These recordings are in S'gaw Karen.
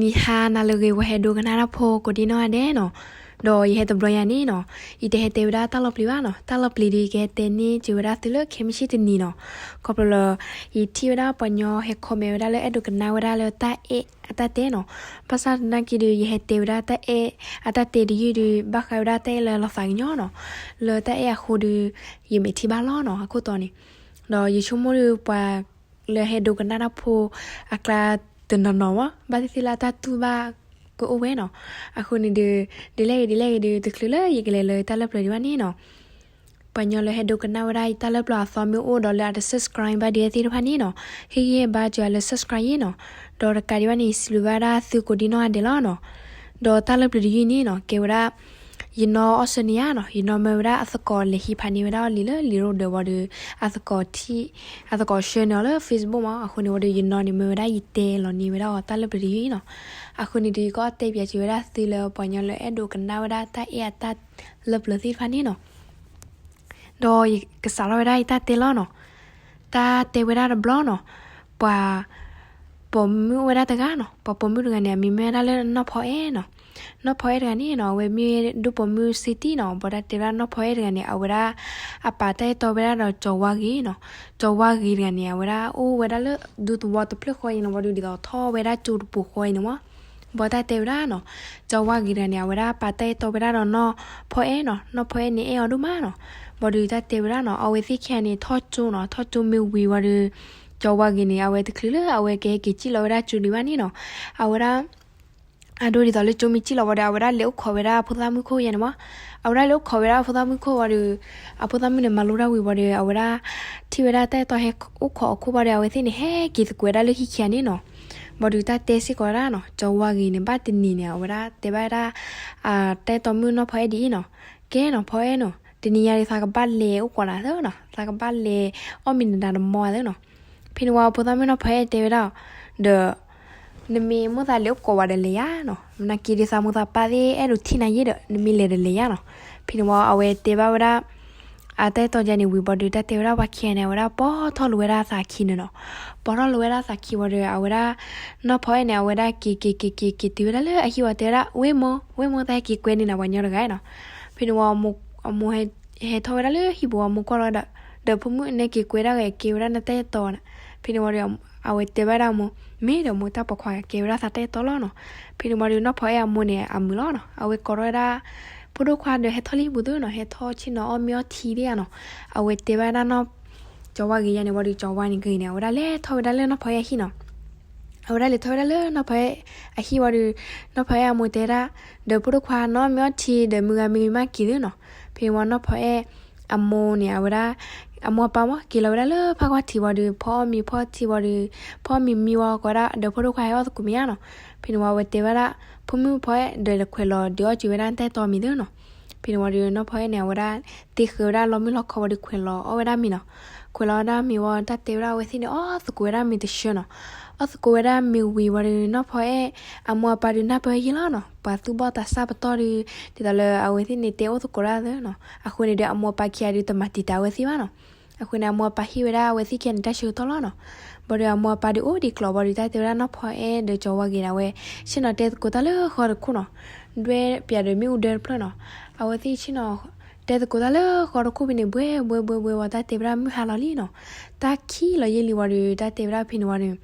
မုၢ်ဟါနၤလၢအဂ့ၤ ပှၤဟဲဒိကနၣ်တၢ်ဖိကိးဒံနီၢ်ဂၤဒဲးနီၤ, ဒီးယဟဲတဘျီညါန့ၣ်နီၤ, ယတဟဲတဲဝဲဒၣ်တၢ်လီၤပျံၤဘၣ်နီၤ, တၢ်လီၤပျံၤဒီး ယကဟဲတဲန့ၢ်စၢၤဝဲဒၣ်သုလၢခဲမုၢ်ဆ့ၣ်တနံၤနီၤ, ခီဖျိလၢ ယထံၣ်ဝဲဒၣ်ပှၤညီဟဲ comment ဝဲဒၣ်လၢအဲၣ်ဒိးကနၣ်ဝဲဒၣ်လၢတၢ်အဲၣ်အတၢ်တဲနီၤ, ဘၣ်ဆၣ်သနာ်က့ဒီး ယဟဲတဲဝဲဒၣ်တၢ်အဲၣ်အတၢ်တဲတယုၢ်ဒီး ဘၣ်ဃးဝဲဒၣ်တၢ်အဲၣ်လၢလီၤသးကညီၤနီၤ, လၢတၢ်အဲၣ်အဃိဒီး ယမဲာ်ထံၣ်ဘၣ်လီၤနီၤ, အခိၣ်တီန့ၣ်, ဒီးယဆိကမိၣ်ဒီးပှၤ လၢဟဲဒိကနၣ်တၢ်ဖိအကျါတနီၤနီၤမး ဘၣ်သ့ၣ်သ့ၣ်လၢတၢ်တူၢ်ဘၣ်ကအိၣ်ဝဲနီၤ, အဃိန့ၣ်ဒီး ဒ်လဲၣ်ဂ့ၤဒ်လဲၣ်ဂ့ၤဒီး တချုးလၢယကလဲၤလၢတၢ်လၢပျၢၤဒံးဘၣ်န့ၣ်နီၤ, ပှၤညီလၢဟဲဒိကနၣ်ဝဲဒၣ်ယတၢ်လၢပျၢၤအသီမ့ၢ်အိၣ်ဒီးလၢအတ subscribe ဘၣ်ဒံးဝဲသ့ၣ်တဖၣ်န့ၣ်နီၤ, ဟ့ၣ်ဂံၢ်ဟ့ၣ်ဘါစၢၤလၢ subscribe ယ့ၣ်နီၤ, ဒီးတကးဒံးဘၣ်န့ၣ် ယစံးဘျုးဘၣ်ဒၣ်သုကိးဒံနီၢ်ဂၤဒဲးလီၤနီၤ, ဒီးတၢ်လၢပျၢၤတယုၢ်န့ၣ်နီၤ ကဲဝဲဒၣ် ယနီၢ်အီစထြ့လယါနီၤ, ယနီၢ်မၢဝဲဒၣ်အသကိးလဲၤဟံးဖးန့ၢ်ဝဲဒၣ်အီၤလံာ်လၢလံာ်ရိဒၢးဝံၤဒီး အသကိးထံၣ် အသကိးဆှၢန့ၢ်အီၤလၢ Facebook မး, အဃိန့ၣ်ဝံၤဒီး ယနီၢ်န့ၣ် မၢဝဲဒၣ်ယတဲလီၤန့ၢ်ဝဲဒၣ်အီၤတၢ်လၢပျၢၤတယုၢ်အံၤနီၤ, အဃိန့ၣ်ဒီး ယကအီၣ်တဲပၠးစၢၤဝဲဒၣ်သုလၢပှၤညီလၢအဲၣ်ဒိးကနၣ်ဝဲဒၣ်တၢ်အဲၣ်အတၢ်လၢပျၢၤသ့ၣ်တဖၣ်န့ၣ်နီၤ, ဒီးယကစးထီၣ်ဝဲဒၣ်ယတၢ်တဲလီၤနီၤ, တၢ်တဲဝဲဒၣ်တဘျီနီၤ, ပှၤ ပိာ်မုၣ်အိၣ်ဝဲဒၣ်တဂၤနီၤ, ပှၤပိာ်မုၣ်တဂၤန့ၣ် အမံၤမ့ၢ်ဝဲဒၣ်လၢနီၢ်ဖီအဲၣ်နီၤ, နီၢ်ဖီအဲၣ်တဂၤန့ၣ်နီၤ အဝဲမ့ၢ်ဒိၣ်ပိာ်မုၣ်စ့တံၢ်နီၤ, ဘၣ်တၢ်တဲဝဲဒၣ်နီၢ်ဖီအဲၣ်တဂၤန့ၣ် အဝဲဒၣ် အပာ်တၢ်အဲၣ်တီဝဲဒၣ်ဒီးကၠီၤဝါဂ့ၤနီၤ, ကၠီၤဝါဂ့ၤတဂၤန့ၣ် အဝဲဒၣ်အိၣ်ဝဲဒၣ်လၢဒူသဝီတဖျၢၣ်ဃီအံၤနီၤ, ဝံၤဒီးထီၣ်ဝဲဒၣ်ကၠိတပူၤဃီအံၤန့ၣ်မး, ဘၣ်တၢ်တဲဝဲဒၣ်နီၤ, ကၠီၤဝါဂ့ၤတဂၤန့ၣ် အဝဲဒၣ်ပာ်တၢ်အဲၣ်တီဝဲဒၣ်ဒီးနီၢ်ဖီအဲၣ်နီၤ, နီၢ်ဖီအဲၣ်န့ၣ်အဲၣ်အီၤဒိၣ်မးနီၤ, ဘၣ်ဒီးတၢ်တဲဝဲဒၣ်နီၤ အဝဲသ့ၣ်ခံဂၤန့ၣ် ထီၣ်ကၠိနီၤ, ထီၣ်ကၠိမ့ၢ်ဝံၤဝံၤဒီး ကၠီၤဝါဂ့ၤန့ၣ် အဝဲတချုးလၢအဝဲကဟဲက့ၤစံၣ်လီၤဝဲဒၣ်ကၠိဒံးဘၣ်န့ၣ်နီၤ, အဝဲဒၣ် အဒိဒ်သိးလၢကၠိမ့ၢ်စံၣ်လီၤဝံၤဒီး အဝဲဒၣ်လဲၤအိၣ်ခိးဝဲဒၣ်အဖိသၣ်မုၣ်ခိၣ်ယါန့ၣ်မး, အဝဲဒၣ်လဲၤအိၣ်ခိးဝဲဒၣ်အဖိသၣ်မုၣ်ခိၣ်ဝံၤဒီး အဖိသၣ်မုၣ်န့ၣ် မၤလိတၢ်ဝံၤဝံၤဒီး အဝဲဒၣ် ထံၣ်ဝဲဒၣ်တၢ်အဲၣ်တီဟဲအိၣ်ခိးအခိၣ်ဘၣ်ဒီး အဝဲသ့ၣ်န့ၣ် ဟဲက့ၤသကိးဝဲဒၣ်လၢဟံၣ်ခံဂၤန့ၣ်နီၤ, ဘၣ်ဒီးတၢ်တဲစ့ၢ်ကီးဝဲဒၣ်နီၤ, ကၠီၤဝါဂ့ၤန့ၣ် ဘၣ်တနံၤန့ၣ် အဝဲဒၣ်တဲဘၣ်ဝဲဒၣ် တၢ်အဲၣ်တီမုၣ်နီၢ်ဖီအဲၣ်ဒ်အံၤနီၤ, ကဲနီၤဖီအဲၣ်နီၤ, တနံၤညါဒီးသးကဘၣ်လဲၤအိၣ်ကိးနၤသၢနီၤ, သးကဘၣ်လဲၤအီၣ်မ့ၤနဒၤနမီၢ်သၢနီၤ, ဖဲန့ၣ်ဝံၤအဖိသၣ်မုၣ်နီၢ်ဖီအဲၣ်တဲဝဲဒၣ် ဒီး နမ့ၢ်မိၣ်သးလဲၤအိၣ်ကိးဝဲဒီးလဲၤယါနီၤ, မနုၤက့ဒီးသးမိၢ်သးပၢ်သ့ၣ်အဲၣ်ဒိးထံၣ်နၤယဲဒီး နမ့ၢ်လဲၤဒီးလဲၤယါနီၤ, ဖဲန့ၣ်ဝံၤအဝဲတဲဘၣ်ဝဲဒၣ် အတၢ်အဲၣ်တီယါန့ၣ်ဝံၤဘၣ်ဒီး တၢ်တဲဝဲဒၣ်ပှၤခံဂၤန့ၣ် အဝဲဒၣ်ပိာ်ထီၣ်လိာ်ဝဲဒၣ်သးခံန့ၣ်နီၤ, ပိာ်ထီၣ်လိာ်ဝဲဒၣ်သးခံဝံၤဒီး အဝဲဒၣ် နီၢ်ဖီအဲၣ်န့ၣ် အဝဲဒၣ်က့ၤက့ၤက့ၤက့ၤက့ၤတုၤဝဲဒၣ်လၢအဟံၣ်ဝံၤတဲဝဲဒၣ် ဝ့ၢ်မိၢ် ဝ့ၢ်မိၢ် သးဟဲက့ၤကွဲန့ၢ်နၤပှၤညီတဂၤနီၤ, ဖဲန့ၣ်ဝံၤ အမိၢ်ဟဲထီၣ်ဝဲဒၣ်လၢဟံၣ်ပူၤဝံၤ အမိၢ်ကွၢ်လီၤဒီး ဒီးဖိမုၣ်န့ၣ် က့ၤကွဲဒၣ်ဂ့ၤက့ၤဝဲဒၣ်နတၢ်အဲၣ်တီနီၤ, ဖဲန့ၣ်ဝံၤဒီး အဝဲတဲဘၣ်ဒၣ်အမိၢ် မ့ၢ်ဒီးမိၢ် တၢ်ပိာ်ခွါကဲဝဲဒၣ်သးတၢ်အဲၣ်တီလီၤနီၤ, ဖဲန့ၣ်ဝံၤဒီးနီၢ်ဖီအဲၣ်အမိၢ်န့ၣ် အမုာ်လီၤနီၤ, အဝဲကိးထီၣ်ဝဲဒၣ် ဖိဒိၣ်ခွါဒီးဟဲထီၣ်လၢဟံၣ်ပူၤသ့နီၤ, ဟဲထီၣ်ဆ့ၣ်နီၤအီၣ်မ့ၤအီထံသ့ဧါနီၤ, အဝဲတဲဘၣ်ဒၣ်နီၢ် ကၠီၤဝါဂ့ၤယါန့ၣ်ဝံၤဒီး ကၠီၤဝါန့ၣ်ဂ့ၤန့ၣ် အဝဲဒၣ်လဲၤထီၣ်ဝဲဒၣ်လၢနီၢ်ဖီအဲၣ်အဟံၣ်နီၤ, အဝဲဒၣ်လဲၤထီၣ်ဝဲဒၣ်လၢနီၢ်ဖီအဲၣ်အဟံၣ်ဝံၤဒီး နီၢ်ဖီအဲၣ်အမိၢ်တဲဒၣ် ဒီးဖိဒိၣ်ခွါနီၤ မ့ၤအီထံဒီးမုၢ်ဂၤမ့ၤဂ့ၤမးက့ၤသ့နီၤ, ဖဲန့ၣ်ဝံၤနီၢ်ဖီအဲၣ် အမိၢ်န့ၣ် အဝဲဒၣ် အမိၢ်အပၢ်မး က့ၤလီၤဝဲဒၣ်လၢဖးကွၢ်ထံးဝံၤဒီး ဖီအီၣ်မ့ၤဖီထံဝံၤဒီး ဖီအီၣ်မ့ၤမံဝံၤကိးဒၣ် ဒီးဖိဒိၣ်ခွါဟဲအီၣ်သကိးမ့ၤဧါနီၤ, ဖဲန့ၣ်ဝံၤအဝဲတဲဘၣ်ဒၣ် ဖိမုၣ်ဖီအဲၣ်ဒီးခွဲးလီၤဒုးအီၣ်စၢၤဝဲဒၣ်နတၢ်အဲၣ်တီမ့ၤသ့နီၤ, ဖဲန့ၣ်ဝံၤဒီးနီၢ်ဖီအဲၣ်န့ၣ် အဝဲဒၣ် တ့ဃဲၤဝဲဒၣ်လီမုၢ်လီခီဝံၤဒီးခွဲးလီၤအီၣ်ဝဲဒၣ်မ့ၤနီၤ, ခွဲးလီၤအီၣ်ဒၣ်မ့ၤဝံၤ တၢ်တဲဝဲဒၣ်အဝဲသ့ၣ်န့ၣ် အီၣ်သကိးဝဲဒၣ်မ့ၤတဆှၢနီၤ, အီၣ်သကိးဝဲဒၣ်မ့ၤဝံၤဝံၤဒီး နီၢ်ဖီအဲၣ် အမိၢ်အပၢ်ဒုးနၢ်ပၢၢ်ယဲလီၤနီၤ, ပှၤသူၣ်ဘီၣ်သးစၢ်ပတီၢ်ဒီး ဒ်သိးလၢအဝဲသ့ၣ်န့ၣ်တဲအိၣ်သကိးဒၣ်သ့နီၤ, အဃိန့ၣ်ဒီးအမိၢ်အပၢ်ခံဂၤဒီးတမၤတံာ်တာ်အဝဲသ့ၣ်ဘၣ်နီၤ, အဃိန့ၣ် အမိၢ်အပၢ်ဟ့ၣ်ဝဲဒၣ်အဝဲသ့ၣ်ခံဂၤန့ၣ် တၢ်ဆၢကတီၢ်လီၤနီၤ, ဘၣ်ဒီးအမိၢ်အပၢ်ဒီးအိၣ်ဒံးကျိၤဘၣ်ဒီး တၢ်တဲဝဲဒၣ်နီၢ်ဖီအဲၣ်ဒီးကၠီၤဝါဂ့ၤန့ၣ် အဝဲ ဆ့ၣ်နီၤတဲသကိးတၢ်လၢဃီတခိၣ်နီၤ, ဒွဲၣ်ပၠးဒီးမ့ၣ်အူဒၢတဖျၢၣ်နီၤ, အဝဲသ့ၣ်ဆ့ၣ်နီၤ တဲသကိးတၢ်လၢဃီတခိၣ်ဖဲန့ၣ် ဘှဲဘှဲဘှဲဘှဲဝံၤ တၢ်တဲဝဲဒၣ်မုၢ်ဟါလီၤလံနီၤ, တၢ်ခံးလီၤယဲၢ်လံဝံၤဒီး တၢ်တဲဝဲဒၣ်ဖဲန့ၣ်ဝံၤဒီး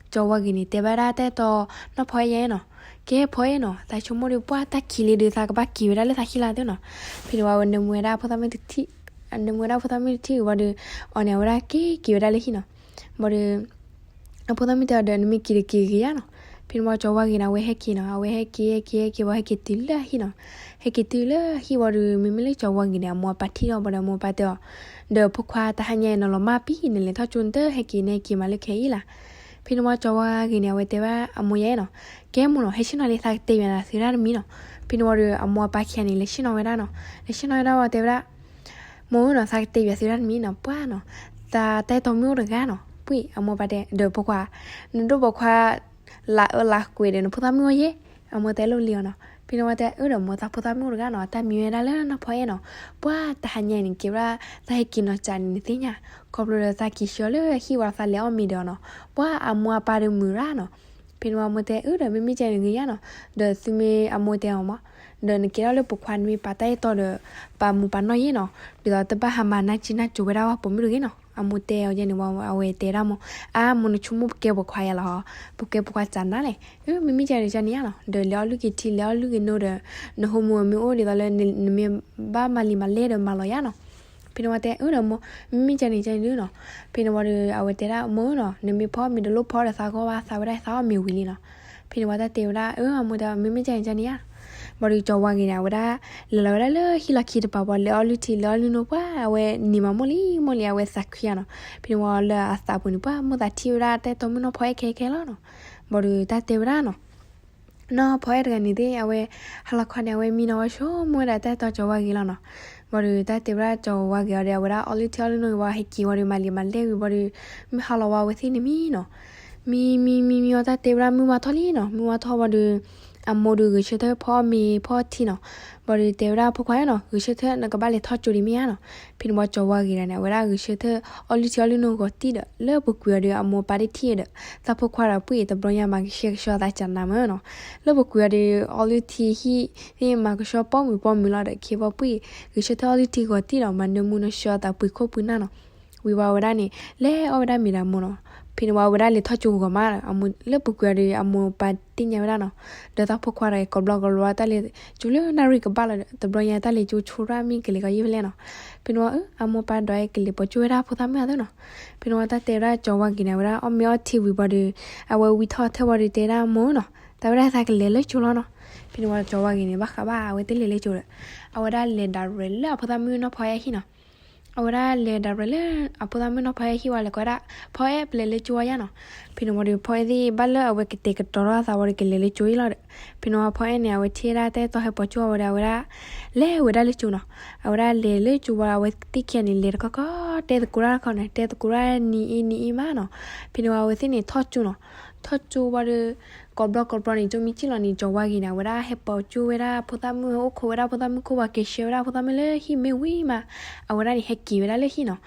ကၠီၤဝါဂ့ၤန့ၣ် တဲဘၣ်ဒၣ်တၢ်အဲၣ်တီနီၢ်ဖီအဲၣ်ယါနီၤ, ကဲဖီအဲၣ်နီၤ, သးဆိကမိၣ်ဒီး ပှၢ်တၢ်ခံးလံဒီး သးကဘၣ်က့ၤဝဲဒၣ်လၢသးဟံၣ်လၢ်သ့နီၤ, ဖဲန့ၣ်ဝံၤအဝဲနၢမူဝဲဒၣ်ဖိသၣ်မုၣ်တထံၣ်, နၢမူဝဲဒၣ်ဖိသၣ်မုၣ်တထံၣ်ဝံၤဒီး အီၤန့ၣ် အဝဲဒၣ်က့ၤက့ၤဝဲဒၣ်လၢဟံၣ်နီၤ, ဘၣ်ဒီး အဖိသၣ်မုၣ်တဲအီၤဒီး နမ့ၢ်က့ၤဒီးက့ၤဂ့ၤယါနီၤ, ဖဲန့ၣ်ဝံၤကၠီၤဝါဂ့ၤန့ၣ် အဝဲဟဲက့ၤနီၤ, အဝဲဟဲက့ၤဟဲက့ၤဟဲက့ၤဝံၤ ဟဲက့ၤတုၤလၢအဟံၣ်နီၤ, ဟဲက့ၤတုၤလၢအဟံၣ်ဝံၤဒီး မ့မ့ၢ်လၢကၠီၤဝါဂ့ၤန့ၣ် အမိၢ်အပၢ်ထံၣ်လီၤဘၣ်ဒီး အမိၢ်အပၢ်တဲအီၤ, ဒီးဖိခွါ တဟါညါအံၤ နလီၤမၢ်ပံၤ နလဲၤထီၣ်ကၠိနတဟဲက့ၤ နဟဲက့ၤမးလၢခဲအံၤလၢ်, ဖဲန့ၣ်ဝံၤကၠီၤဝါဂ့ၤန့ၣ် အဝဲတဲဘၣ်အမိၢ်ယါနီၤ, ကဲမိၢ်နီၤ ဟဲဆ့ၣ်နီၤလံ သးကတဲဘၣ်နၤသုဒၣ်တမံၤနီၤ, ဖဲန့ၣ်ဝံၤဒီး အမိၢ်အပၢ်ခံဂၤန့ၣ် လဲၤဆ့ၣ်နီၤဝဲဒၣ်နီၤ, လဲၤဆ့ၣ်နီၤဝဲဒၣ်ဝံၤတဲဝဲဒၣ် မိၢ်ဧၢနီၤ သးကတဲဘၣ်သုဒၣ်တမံၤနီၤ ပှၢ်နီၤ, သးတၢ်အဲၣ်တီမုၣ်အိၣ်တဂၤနီၤ, ပှၢ်အမိၢ်ပၢ်တဲ ဒီးဖိခွါ, နဒိၣ်ပိာ်ခွါ လၢအၢလၢကွဲးဒီးနဖိသၣ်မုၣ်အီၤယဲ, အမိၢ်တဲလိၣ်လံအီၤနီၤ, ဖဲန့ၣ်ဝံၤတဲအၢဒီးမိၢ်သးဖိသၣ်မုၣ်အိၣ်တဂၤနီၤ တၢ်မံဝဲဒၣ်လၢနီၢ်ဖီအဲၣ်နီၤ, ပှၢ်တဟါညါအံၤန့ၣ် ကဲဝဲဒၣ် သးဟဲက့ၤနီၤကၠးန့ၣ် နသ့ၣ်ညါ, ခီဖျိလၢသးက့ၤဆှၢလၢဟံၣ်ဝံၤသးလဲၤအီၣ်မ့ၤဒီးအီၤနီၤ, ပှၢ်အမိၢ်အပၢ်ဒီးမုာ်ရၣ်နီၤ, ဖဲန့ၣ်ဝံၤအမိၢ်တဲအၢဒီး မ့မ့ၢ်ကဲန့ၣ်ဂ့ၤယါနီၤ, ဒီးသုမ့ၢ်အမိၢ်တဲအီၤမး, ဒီးနကဲထီၣ်လၢပိာ်ခွါနမ့ၢ်ပာ်တၢ်အဲၣ်တီဒီး ပာ်မူပာ်နီၢ်ယဲနီၤ, ဒ်သိးတဘၣ်ဟးမၤနၢ်ကံနၢ်ကိၤဝဲဒၣ်ပှၤပိာ်မုၣ်တဂ့ၤနီၤ. အမိၢ်တဲအီၤယဲန့ၣ်ဝံၤ အဝဲတဲဒၣ်မိၢ်, အါ မိၢ်နဆိကမိၣ်ပကဲပိာ်ခွါယါလီၤ, ပကဲပိာ်ခွါစးနါလဲၣ်, အၢ မ့မ့ၢ်ကဲန့ၣ်ကဲန့ၣ်ယါနီၤ, ဒီးလဲၤအီၣ်လုၢ်က့ၤထံ လဲၤအီၣ်လုၢ်က့ၤနိဒီး နဟိမူအမ့ၢ်အိၣ်ဒ်သိးလၢ နမ့ၢ်ဘၣ်မၤလံာ်မၤလဲၢ်ဒီးမၤလီၤယါနီၤ. ဖဲန့ၣ်ဝံၤတဲအၢဒီးမိၢ်, မ့မ့ၢ်ကဲန့ၣ်ကဲန့ၣ်ဒုနီၤ. ဖဲန့ၣ်ဝံၤဒီး အဝဲတဲဒၣ်မိၢ်နီၤ, နမ့ၢ်ဖီအီၣ်မ့ၤတလိၣ်ဖီဒီးသးဂီၢ်ဘၣ်, သးဝဲဒၣ်သးအီၣ်မ့ၤဝံၤလံနီၤ. ဖဲန့ၣ်ဝံၤတၢ်တဲဝဲဒၣ် အၢ အမိၢ်တဲ မ့မ့ၢ်ကဲန့ၣ်ကဲန့ၣ်ယါ. ဘၣ်ဒီးကၠီၤဝါဂ့ၤန့ၣ် အဝဲဒၣ် လဲၤလီၤဝဲဒၣ်လၢဟံၣ်လီၢ်ခံတပၤပှၤ လဲၤအီၣ်လုၢ်ထံ လဲၤအီၣ်လုၢ်နိပှၤ အဝဲန့ၢ်မးမိၢ်လံမိၢ်လံ အဝဲသးခုယါနီၤ. ဖဲန့ၣ်ဝံၤလၢအသးပူၤန့ၣ် ပှၤမိၢ်သးထံၣ်ဝဲဒၣ်တၢ်အဲၣ်တီမုၣ်နီၢ်ဖီအဲၣ်ခဲခဲလီၤနီၤ. ဘၣ်ဒီးတၢ်တဲဝဲဒၣ်နီၤ နီၢ်ဖီအဲၣ်တဂၤန့ၣ်သ့ၣ် အဝဲ ဟါလီၤခီန့ၣ် အဝဲမံနီၤဝဲဆိကမိၣ်ဝဲဒၣ်တၢ်အဲၣ်တီကၠီၤဝါဂ့ၤလီၤနီၤ. ဘၣ်ဒီးတၢ်တဲဝဲဒၣ်ကၠီၤဝါဂ့ၤအီၤဒီး အဝဲဒၣ်အီၣ်လုၢ်ထံအီၣ်လုၢ်နိဝံၤ ဟဲက့ၤဝံၤဒီး မၤလံာ်မၤလဲၢ်ဝံၤဘၣ်ဒီး မုၢ်ဟါလီၤဝံၤအဝဲသ့ၣ်န့ၣ်မံနီၤ. မံမံမံမံဝံၤ တၢ်တဲဝဲဒၣ်မုၢ်ဝါထီၣ်လံနီၤ. မုၢ်ဝါထီၣ်ဘၣ်ဒီး အမိၢ်ဒီးဂဲၤဆၢထၢၣ်ဖီအီၣ်မ့ၤဖီအီၣ်ထံနီၤ. ဘၣ်ဒီးတဲဝဲဒၣ်ဖိခွါနီၤ, ဂဲၤဆၢထၢၣ် နကဘၣ်လဲၤထီၣ်ကၠိဒံးမ့ၢ်ဧါနီၤ. ဖဲန့ၣ်ဝံၤကၠီၤဝါဂ့ၤတဂၤန့ၣ် အဝဲဒၣ်ဂဲၤဆၢထၢၣ်အီၣ်လုၢ်ထံအီၣ်လုၢ်နိဂီၤတံၢ်ဒီး လၢပူၤကွံာ်အီၤဒီး အမိၢ်ပၢ်ဒ့ၣ်ထံၣ်ဒီး တၢ်ဖိခွါဒီးပှ့ၢ်တဘျီညါ မၤကဆှဲကဆှီသးကနၤမးနီၤ. လၢပူၤကွံာ်အီၤဒီး အီၣ်လုၢ်ထံဟံၣ်သ့ၣ် မၤကဆှီပိာ်မုၣ်ပိာ်မုၣ်လီၤဒီး ခ့ပိာ်ပှ့ၢ် ဂဲၤဆၢထၢၣ်အီၣ်လုၢ်ထံဂီၤတံၢ်ဒီး မၤနၢမူနၢဆှီအသးပှ့ၤခိၣ်ပှ့ၤနၢ်နီၤ. ဝံၤဝံၤအဝဲဒၣ်န့ၣ် လဲၤအီၣ်ဝဲဒၣ်မ့ၤဒီးအမိၢ်နီၤ. ဖဲန့ၣ်ဝံၤအဝဲဒၣ်လဲၤထီၣ်ကၠိဂီၤမးဒီး အမိၢ်လၢပူၤကွံာ်အီၤဒီး အမိၢ်ပၢ်သ့ၣ်ညါဝဲဒၣ်နီၤ. ဒီးတၢ်ဖိခွါဒီး ကိးဘျီကိးဘျီ တၢ်လဲၤကၠိလၢနၣ်ရံၣ်ကဘၣ်လီၤဒီး တဘျီညါတၢ်လဲၤကၠိဆိရၣ်မ့ၢ်ကလဲၤကီးယံာ်ဖဲလဲၣ်နီၤ. ဖဲန့ၣ်ဝံၤ အမိၢ်ပၢ်ဒီး ကလဲၤပိာ်ကၠိဝဲဒၣ်ဖိသၣ်မုၣ်အသးနီၤ. ဖဲန့ၣ်ဝံၤတၢ်တဲဝဲဒၣ်ကၠီၤဝါဂ့ၤန့ၣ် အဝဲဒၣ်အီၣ်မ့ၤအီထံဝံၤဘၣ်ဒီး အဝဲဝံထီၣ်ထဲဝံၤဒီးတဲဒၣ်မိၢ်နီၤ, တၢ်ဝဲဒၣ်သးကလဲၤလၢကၠိလီၤနီၤ. ဖဲန့ၣ်ဝံၤကၠီၤဝါဂ့ၤန့ၣ် ဘၣ်ဃးဘၣ် အဝဲသ့ၣ်လဲၤလၢကၠိဒီး အဝဲဒၣ်လဲၤဒၣ်ရဲၣ်လၢအဖိသၣ်မုၣ်နီၢ်ဖီအဲၣ်ဟံၣ်နီၤ. အဝဲဒၣ်လဲၤဒၣ်ရဲၣ်လၢအဖိသၣ်မုၣ်နီၢ်ဖီအဲၣ်ဟံၣ်ဝံၤ လဲၤကိးဝဲဒၣ် ဖီအဲၣ် ပလဲၤလၢကၠိဝံၤယါနီၤ. ဖဲန့ၣ်ဝံၤဒီး ဖီအဲၣ်သ့ၣ်ဘၣ်လၢအဝဲကတဲာ်ကတီၤထီၣ်အသးဝံၤဒီး ကလဲၤလၢကၠိအံၤလီၤဒီး ဖဲန့ၣ်ဝံၤဖီအဲၣ်န့ၣ် အဝဲထံၣ်ဝဲဒၣ်တၢ်အဲၣ်တီဟဲပိာ်ကၠိဝံၤဒီး အဝဲဒၣ် လဲၤဝဲဒၣ်လၢကၠိနီၤ. အဝဲဒၣ်လဲၤလၢကၠိဝံၤ အဝဲသ့ၣ်ခံဂၤန့ၣ် လဲၤတခီခီ တဲသကိးတၢ်တခီန့ၣ် တဲသကိးတၢ်နံၤအံၤနံၤအံၤမးနီၤ. ဖဲန့ၣ်ဝံၤအဝဲသ့ၣ်န့ၣ်ထီၣ်ကၠိနီၤ. ထီၣ်ကၠိဝံၤဒီး ကိးဘျီကိးဘျီန့ၣ် ကၠိမ့ၢ်စံၣ်လီၤန့ၣ် ကၠီၤဝါဂ့ၤန့ၣ် အဝဲဒၣ်ဟဲပိာ်ကၠိဝဲဒၣ်ဖိသၣ်မုၣ် ဟဲအိၣ်ခိးဝဲဒၣ်ဖိသၣ်မုၣ် ခိးဝဲက့ၤဆှၢဝဲဒၣ်ဖိသၣ်မုၣ်လၢဟံၣ်မ့ၢ်ဝံၤမး အဝဲဒၣ်န့ၣ်ဟဲက့ၤဝဲဒၣ်လၢဟံၣ်နီၤ.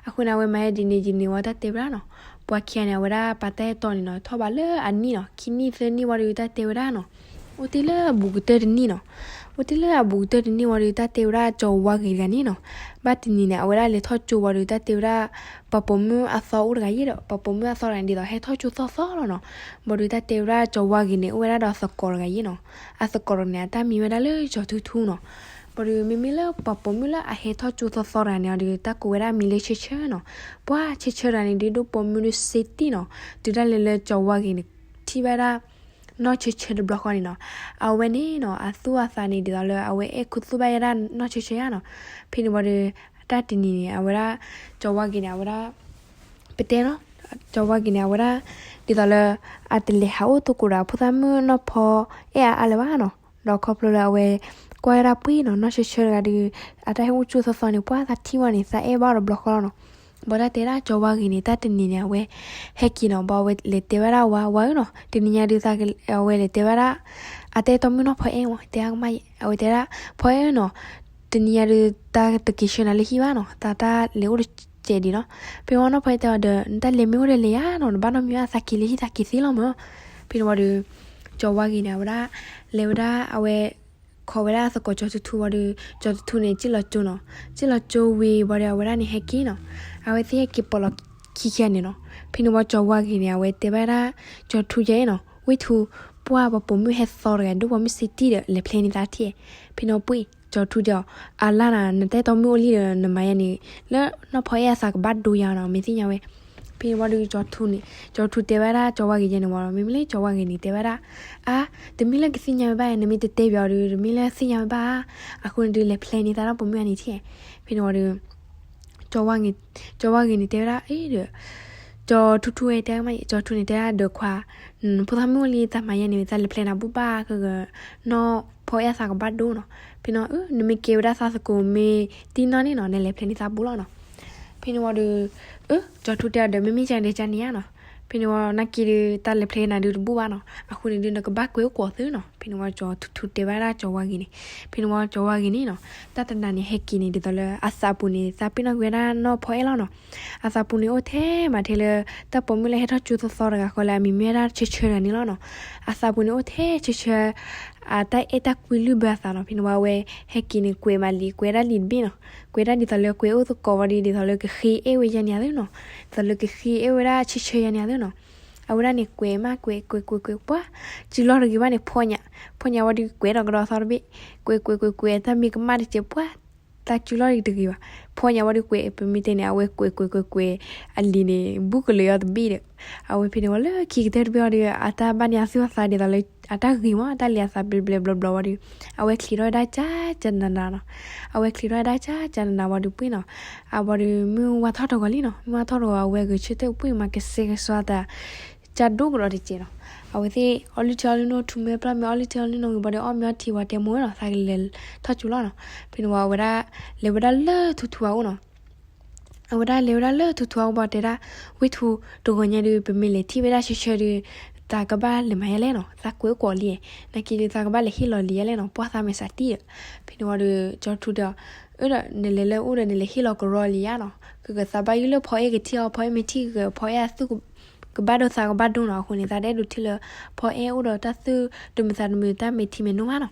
အဃိန့ၣ် အဝဲမၤဒ်န့ၣ်ဒ်န့ၣ်ဝံၤတၢ်တဲဝဲဒၣ်နီၤ. ပှၤခံဂၤန့ၣ် အဝဲဒၣ်ပာ်တၢ်အဲၣ်တီန့ၣ်နီၤ ထီၣ်ဘးလၢအနံၣ်နီၤ ခံနံၣ်သၢနံၣ်ဝံၤဒီးတၢ်တဲဝဲဒၣ်နီၤ အိၣ်တ့ၢ်လၢအဘူးကတၢၢ်တနံၣ်နီၤ. အိၣ်တ့ၢ်လၢအဘူးကတၢၢ်တနံၣ်ဝံၤဒီးတၢ်တဲဝဲဒၣ်ကၠီၤဝါဂ့ၤတဂၤန့ၣ်နီၤ. ဘၣ်တနံၤန့ၣ် အဝဲဒၣ်လဲၤထီၣ်ကၠိဝံၤဒီးတၢ်တဲဝဲဒၣ် ပှၤပိာ်မုၣ်အသီအိၣ်တဂၤယဲဒီး ပှၤပိာ်မုၣ်အသီတဂၤန့ၣ် ဒ်သိးဟဲထီၣ်ကၠိသီသီလီၤနီၤ. ဘၣ်ဒီးတၢ်တဲဝဲဒၣ်ကၠီၤဝါဂ့ၤန့ၣ် အိၣ်ဝဲဒၣ်ဒီးအသကိးတဂၤယဲနီၤ. အသကိးတဂၤန့ၣ် အတၢ်မံၤဝဲဒၣ်လၢကၠီၤထူထူနီၤ. ဘၣ်ဒီးမ့မ့ၢ်လၢပှၤပိာ်မုၣ်လၢအဟဲထီၣ်ကၠိသီသီတဂၤန့ၣ်ဒီး တၢ်ကိးဝဲဒၣ်မံၤလၢဆၢဆၢနီၤ. ပှၤဆၢဆၢတဂၤန့ၣ် ဒုးဒိၣ်ပိာ်မုၣ်ဒုးစ့တံၢ်နီၤ. တုၤဒၣ်လဲာ်လၢကၠီၤဝါဂ့ၤန့ၣ် ထံၣ်ဘၣ်ဒၣ် နီၢ်ဆၢဆၢတဘျီဃီန့ၣ်နီၤ. အဝဲန့ၣ်နီၤ အသူၣ်အသးန့ၣ် ဒ်သိးလၢအဝဲအဲၣ်ခူသူၣ်ဘၣ်ယဲဒၣ်နီၢ်ဆၢဆၢယါနီၤ. ဖဲန့ၣ်ဝံၤဒီး တၢ်တနံၤန့ၣ် အဝဲဒၣ် ကၠီၤဝါဂ့ၤန့ၣ် အဝဲဒၣ် ပတဲနီၤ ကၠီၤဝါဂ့ၤန့ၣ် အဝဲဒၣ် ဒ်သိးလၢ အတလဲၤဟးအိၣ်သကိးဒီးအဖိသၣ်မုၣ်နီၢ်ဖီအဲၣ်အါအါလၢၤဘၣ်နီၤ. ဒီးခီဖျိလၢအဝဲ ကွၢ်ဝဲဒၣ်ပှ့ၤနီၤ နီၢ်ဆၢဆၢတဂၤဒီး အတၢ်ဟဲအိၣ်ကၠိသီသီန့ၣ် ပှၤသးထံၣ်ဝဲန့ၣ် သးအဲၣ်ဘၣ်ဒီးတဘျီဃီလီၤနီၤ. ဘၣ်တၢ်တဲဒၣ်ကၠီၤဝါဂ့ၤန့ၣ် တၢ်တနံၤန့ၣ် အဝဲဟဲက့ၤနီၤ. ဘၣ်အဝဲလဲၤတဲဝဲဒၣ်ဝၤ ဝၤဧၢနီၤ တနံၤညါဒုး အဝဲလဲၤတဲဝဲဒၣ် အတၢ်အဲၣ်တီမုၣ်နီၢ်ဖီအဲၣ်ဝံၤ တဲအကမၣ် အဝဲတဲဒၣ် ဖီအဲၣ်နီၤ တနံၤညါဒုး တၢ်တက့ၤဆှၢနၤလၢဟံၣ်ဘၣ်နီၤ တၢ်တၢ်လဲၤအိၣ်တစဲးဒံးနီၤ. ဖဲဝံၤနီၢ်ဖီအဲၣ်တဲအီၤဒီး နတၢ်လဲၤမ့ၢ်အိၣ်ဒီးလဲၤယါနီၤ နဘၣ်နီတမံၤဘၣ် သးက့ၤလၢဟံၣ်သးက့ၤသ့လီၤမး. ဖဲန့ၣ်ဝံၤဒီး ကၠီၤဝါဂ့ၤန့ၣ် အဝဲဒၣ် လဲၤဝဲဒၣ်အဝဲ ခိးဝဲဒၣ်အသကိးကၠီၤထူထူဝံၤဒီး ကၠီၤထူထူန့ၣ် စံၣ်လီၤကၠိနီၤ. စံၣ်လီၤကၠိဝံၤဝံၤဒီး အဝဲဒၣ်န့ၣ်ဟဲက့ၤနီၤ. အဝဲသ့ၣ်ဟဲက့ၤပိာ်လီၤခံခံန့ၣ်နီၤ. ဖဲန့ၣ်ဝံၤကၠီၤဝါဂ့ၤန့ၣ် အဝဲတဲဘၣ်ဒၣ် ကၠီၤထူယဲနီၤ ဝံထူ ပှၢ်ပှၤပိာ်မုၣ်ဟဲသီတဂၤ ဒိၣ်ပိာ်မုၣ်စ့တံၢ်ဒီး လဲၤဖျဲန့ၢ်သးထံၣ်. ဖဲန့ၣ်ဝံၤပှ့ၤ ကၠီၤထူတဲအီၤ အလါနၤ နတၢ်အဲၣ်တီမုၣ်အိၣ်လံဒီး နမၤယဲန့ၣ် လၢနီၢ်ဖီအဲၣ်အသးကဘၣ်ဒိယါနီၤ မ့ၢ်သ့ၣ်ညါဝဲ. ဖဲန့ၣ်ဝံၤဒီး ကၠီၤထူန့ၣ် ကၠီၤထူတဲဝဲဒၣ်ကၠီၤဝါဂ့ၤယဲန့ၣ်ဝံၤဒီး မ့မ့ၢ်လၢကၠီၤဝါဂ့ၤန့ၣ် တဲဝဲဒၣ် အါ တမ့ၢ်လၢကသ့ၣ်ညါဝဲဘၣ် နမ့ၢ်တတဲပၠးအီၤဒီး တမ့ၢ်လၢသ့ၣ်ညါဝဲဘၣ်ဧါ. အဃိန့ၣ်ဒုး လဲၤဖျဲန့ၢ်သးဒီးပိာ်မုၣ်အန့ၣ်ထံၣ်. ဖဲန့ၣ်ဝံၤဒီး ကၠီၤဝါဂ့ၤန့ၣ်တဲဝဲဒၣ် အ့ဒီး ကၠီၤထူထူဝဲတဲမး ကၠီၤထူန့ၣ်တဲဒၣ်ဒီးခွါ ဖိသၣ်မုၣ်အိၣ်လံ တၢ်မၤယဲန့ၣ် တၢ်လဲၤဖျဲနၤဘူၣ်ဘၣ် ကနီၢ်ဖီအဲၣ်အသးကဘၣ်ဒိနီၤ. ဖဲန့ၣ် အၢ နမ့ၢ်ကဲဝဲဒၣ်သးသကိးမ့ၢ်တံၢ်နီၢ်န့ၣ်နီၤ နလဲၤဖျဲန့ၢ်သးဘူၣ်လီၤနီၤ. ဖဲန့ၣ်ဝံၤဒီး အၢ ကၠီၤထူတဲအီၤဒီး မ့မ့ၢ်ကန့ၣ်ကန့ၣ်ဧါနီၤ. ဖ ဖဲန့ၣ်ဝံၤနာ်က့ဒုး တၢ်လဲၤဖျဲးနၤဒုးတဘူၣ်ဘၣ်နီၤ, အဃိန့ၣ်ဒုး နကဘၣ်ကွဲးအိၣ်ကိးသုနီၤ. ဖဲန့ၣ်ဝံၤကၠီၤထူထူတဲဘၣ်ဒၣ်ကၠီၤဝါဂ့ၤန့ၣ်, ဖဲန့ၣ်ဝံၤကၠီၤဝါဂ့ၤန့ၣ်နီၤ, တၢ်တနၤန့ၣ် ဟဲက့ၤန့ၣ် ဒ်သိးလၢအသးပူၤန့ၣ် သးပ့ၤနီၣ်ကွံာ်ဝဲဒၣ်နီၢ်ဖီအဲၣ်လီၤနီၤ. အသးပူၤန့ၣ်အိၣ်ထဲမးထဲလၢ တၢ်ပိာ်မုၣ်လၢဟဲထီၣ်ကၠိသီသီတဂၤဃီလၢအမံၤမ့ၢ်ဝဲဒၣ်ဆၢဆၢတဂၤန့ၣ်လီၤနီၤ. အသးပူၤန့ၣ်အိၣ်ထဲဆၢဆၢ အတၢ်အဲၣ်တၢ်ကွံလုၢ်ဘၢအသးနီၤ. ဖဲန့ၣ်ဝံၤအဝဲဟဲက့ၤန့ၣ် ကွဲးမးလံာ် ကွဲးဒၣ်လံာ်တဘ့ၣ်နီၤ, ကွဲးဒၣ်ဒ်သိးလၢကွဲးအိၣ်သကိးဝံၤဒီး ဒ်သိးလၢကဃ့အဲၣ်ဝဲယဲၢ်န့ၣ်သ့နီၤ, ဒ်သိးလၢကဃ့အဲၣ်ဝဲဒၣ်ဆၢဆၢယဲၢ်န့ၣ်သ့နီၤ. အဝဲဒၣ်န့ၣ်ကွဲးမးကွဲးကွဲးကွဲးကွဲးပှၢ်, စုလီၢ်တဂ့ၤဘၣ်န့ၣ် ဖီညၣ်, ဖီညၣ်ဝံၤဒီးကွဲးဒီးကဒီးသီတဘ့ၣ်, ကွဲးကွဲးကွဲးကွဲးတၢ်မ့ၢ်ကမၣ်တစဲးပှၢ်, တၢ်စုလီၢ်တဂ့ၤဘၣ်, ဖီညၣ်ဝံၤဒီးကွဲး ပမ့ၢ်တဲန့ၣ် အဝဲကွဲးကွဲးကွဲးကွဲး အလံာ်န့ၣ် ဘူးကလၢာ်အီၤတဘ့ၣ်ဒီး, အဝဲဖဲန့ၣ်ဝံၤလၢခံကတၢၢ်တဘ့ၣ်အီၤဒီး အတၢ်ဘၣ်န့ၢ်အသူၣ်အသးဒ်သိးလၢ အတၢ်ဂ့ၤမး အတၢ်လံၤအသးဘျဲးဘျဲးဘျီဘျီဝံၤဒီး, အဝဲချံးထီၣ်ဝဲဒၣ်ကၠၢ်ကၠၢ်နးနးနီၤ, အဝဲချံးထီၣ်ဝဲဒၣ်ကၠၢ်ကၠၢ်နးနးဝံၤဒီးပှ့ၢ်နီၤ, အဝံၤဒီးမုၢ်ဝါထီၣ်တဂီၤလံနီၤ, မုၢ်ဝါထီၣ်တဂီၤ အဝဲဂဲၤဆၢထၢၣ်ပှ့ၢ်မးကစဲကစီသး ကၠၢ်ဒိၣ်ကဒီးတစဲးနီၤ. အဝဲသ့ၣ်အီလုၢ်ထံအီလုၢ်နိ ထူမ့ၢ်ပျီၢ်မ့ၢ်အီလုၢ်ထံအီလုၢ်နိဝံၤဘၣ်ဒီး အီၣ်မ့ၤအီထံဝံၤတဲမိၢ်ဝဲနီၤ သးကလဲၤထီၣ်ကၠိလီၤနီၤ. ဖဲန့ၣ်ဝံၤအဝဲဒၣ် လဲၤဝဲဒၣ်လၢထူထူအအိၣ်နီၤ. အဝဲဒၣ်လဲၤဝဲဒၣ်လၢထူထူအအိၣ်ဘၣ်တဲဒၣ်, ဝ့ၢ်ထူ တဂီၤညါဒုး ပမ့ၢ်လဲၤထံၣ်ဝဲဒၣ်ဆၢဆၢဒုး သးကဘၣ်လဲၤမၤယဲလဲၣ်နီၤ, သးကွဲးအိၣ်ကိးလံ, နာ်က့ဒုးသးကဘၣ်လဲၤဟ့ၣ်လီၤလံယဲလဲၣ်နီၤ, ပှၢ်သးမဲာ်ဆှးတံၢ်ဒီး. ဖဲန့ၣ်ဝံၤဒီး ကၠီၤထူဒီး အၢဒီး နလဲၤလၢအအိၣ်ဒီးနလဲၤဟ့ၣ်လီၤကရီလံယါနီၤ, ကကသးဘၣ်ယုၢ်လၢဖီအဲၣ်ကထံၣ်အီၤ, ဖီအဲၣ်မ့ၢ်ထံၣ်က ဖီအဲၣ်အသူၣ် ကဘၣ်ဒိသးကဘၣ်ဒိနီၤ. အဃိန့ၣ် သးတအဲၣ်ဒိးထံၣ်လၢ ဖီအဲၣ်အိၣ်ဒီးတၢ်သူၣ်တမုာ်သးတမုာ် တၢ်မဲာ်ထံမဲာ်နိဘၣ်နီၤ.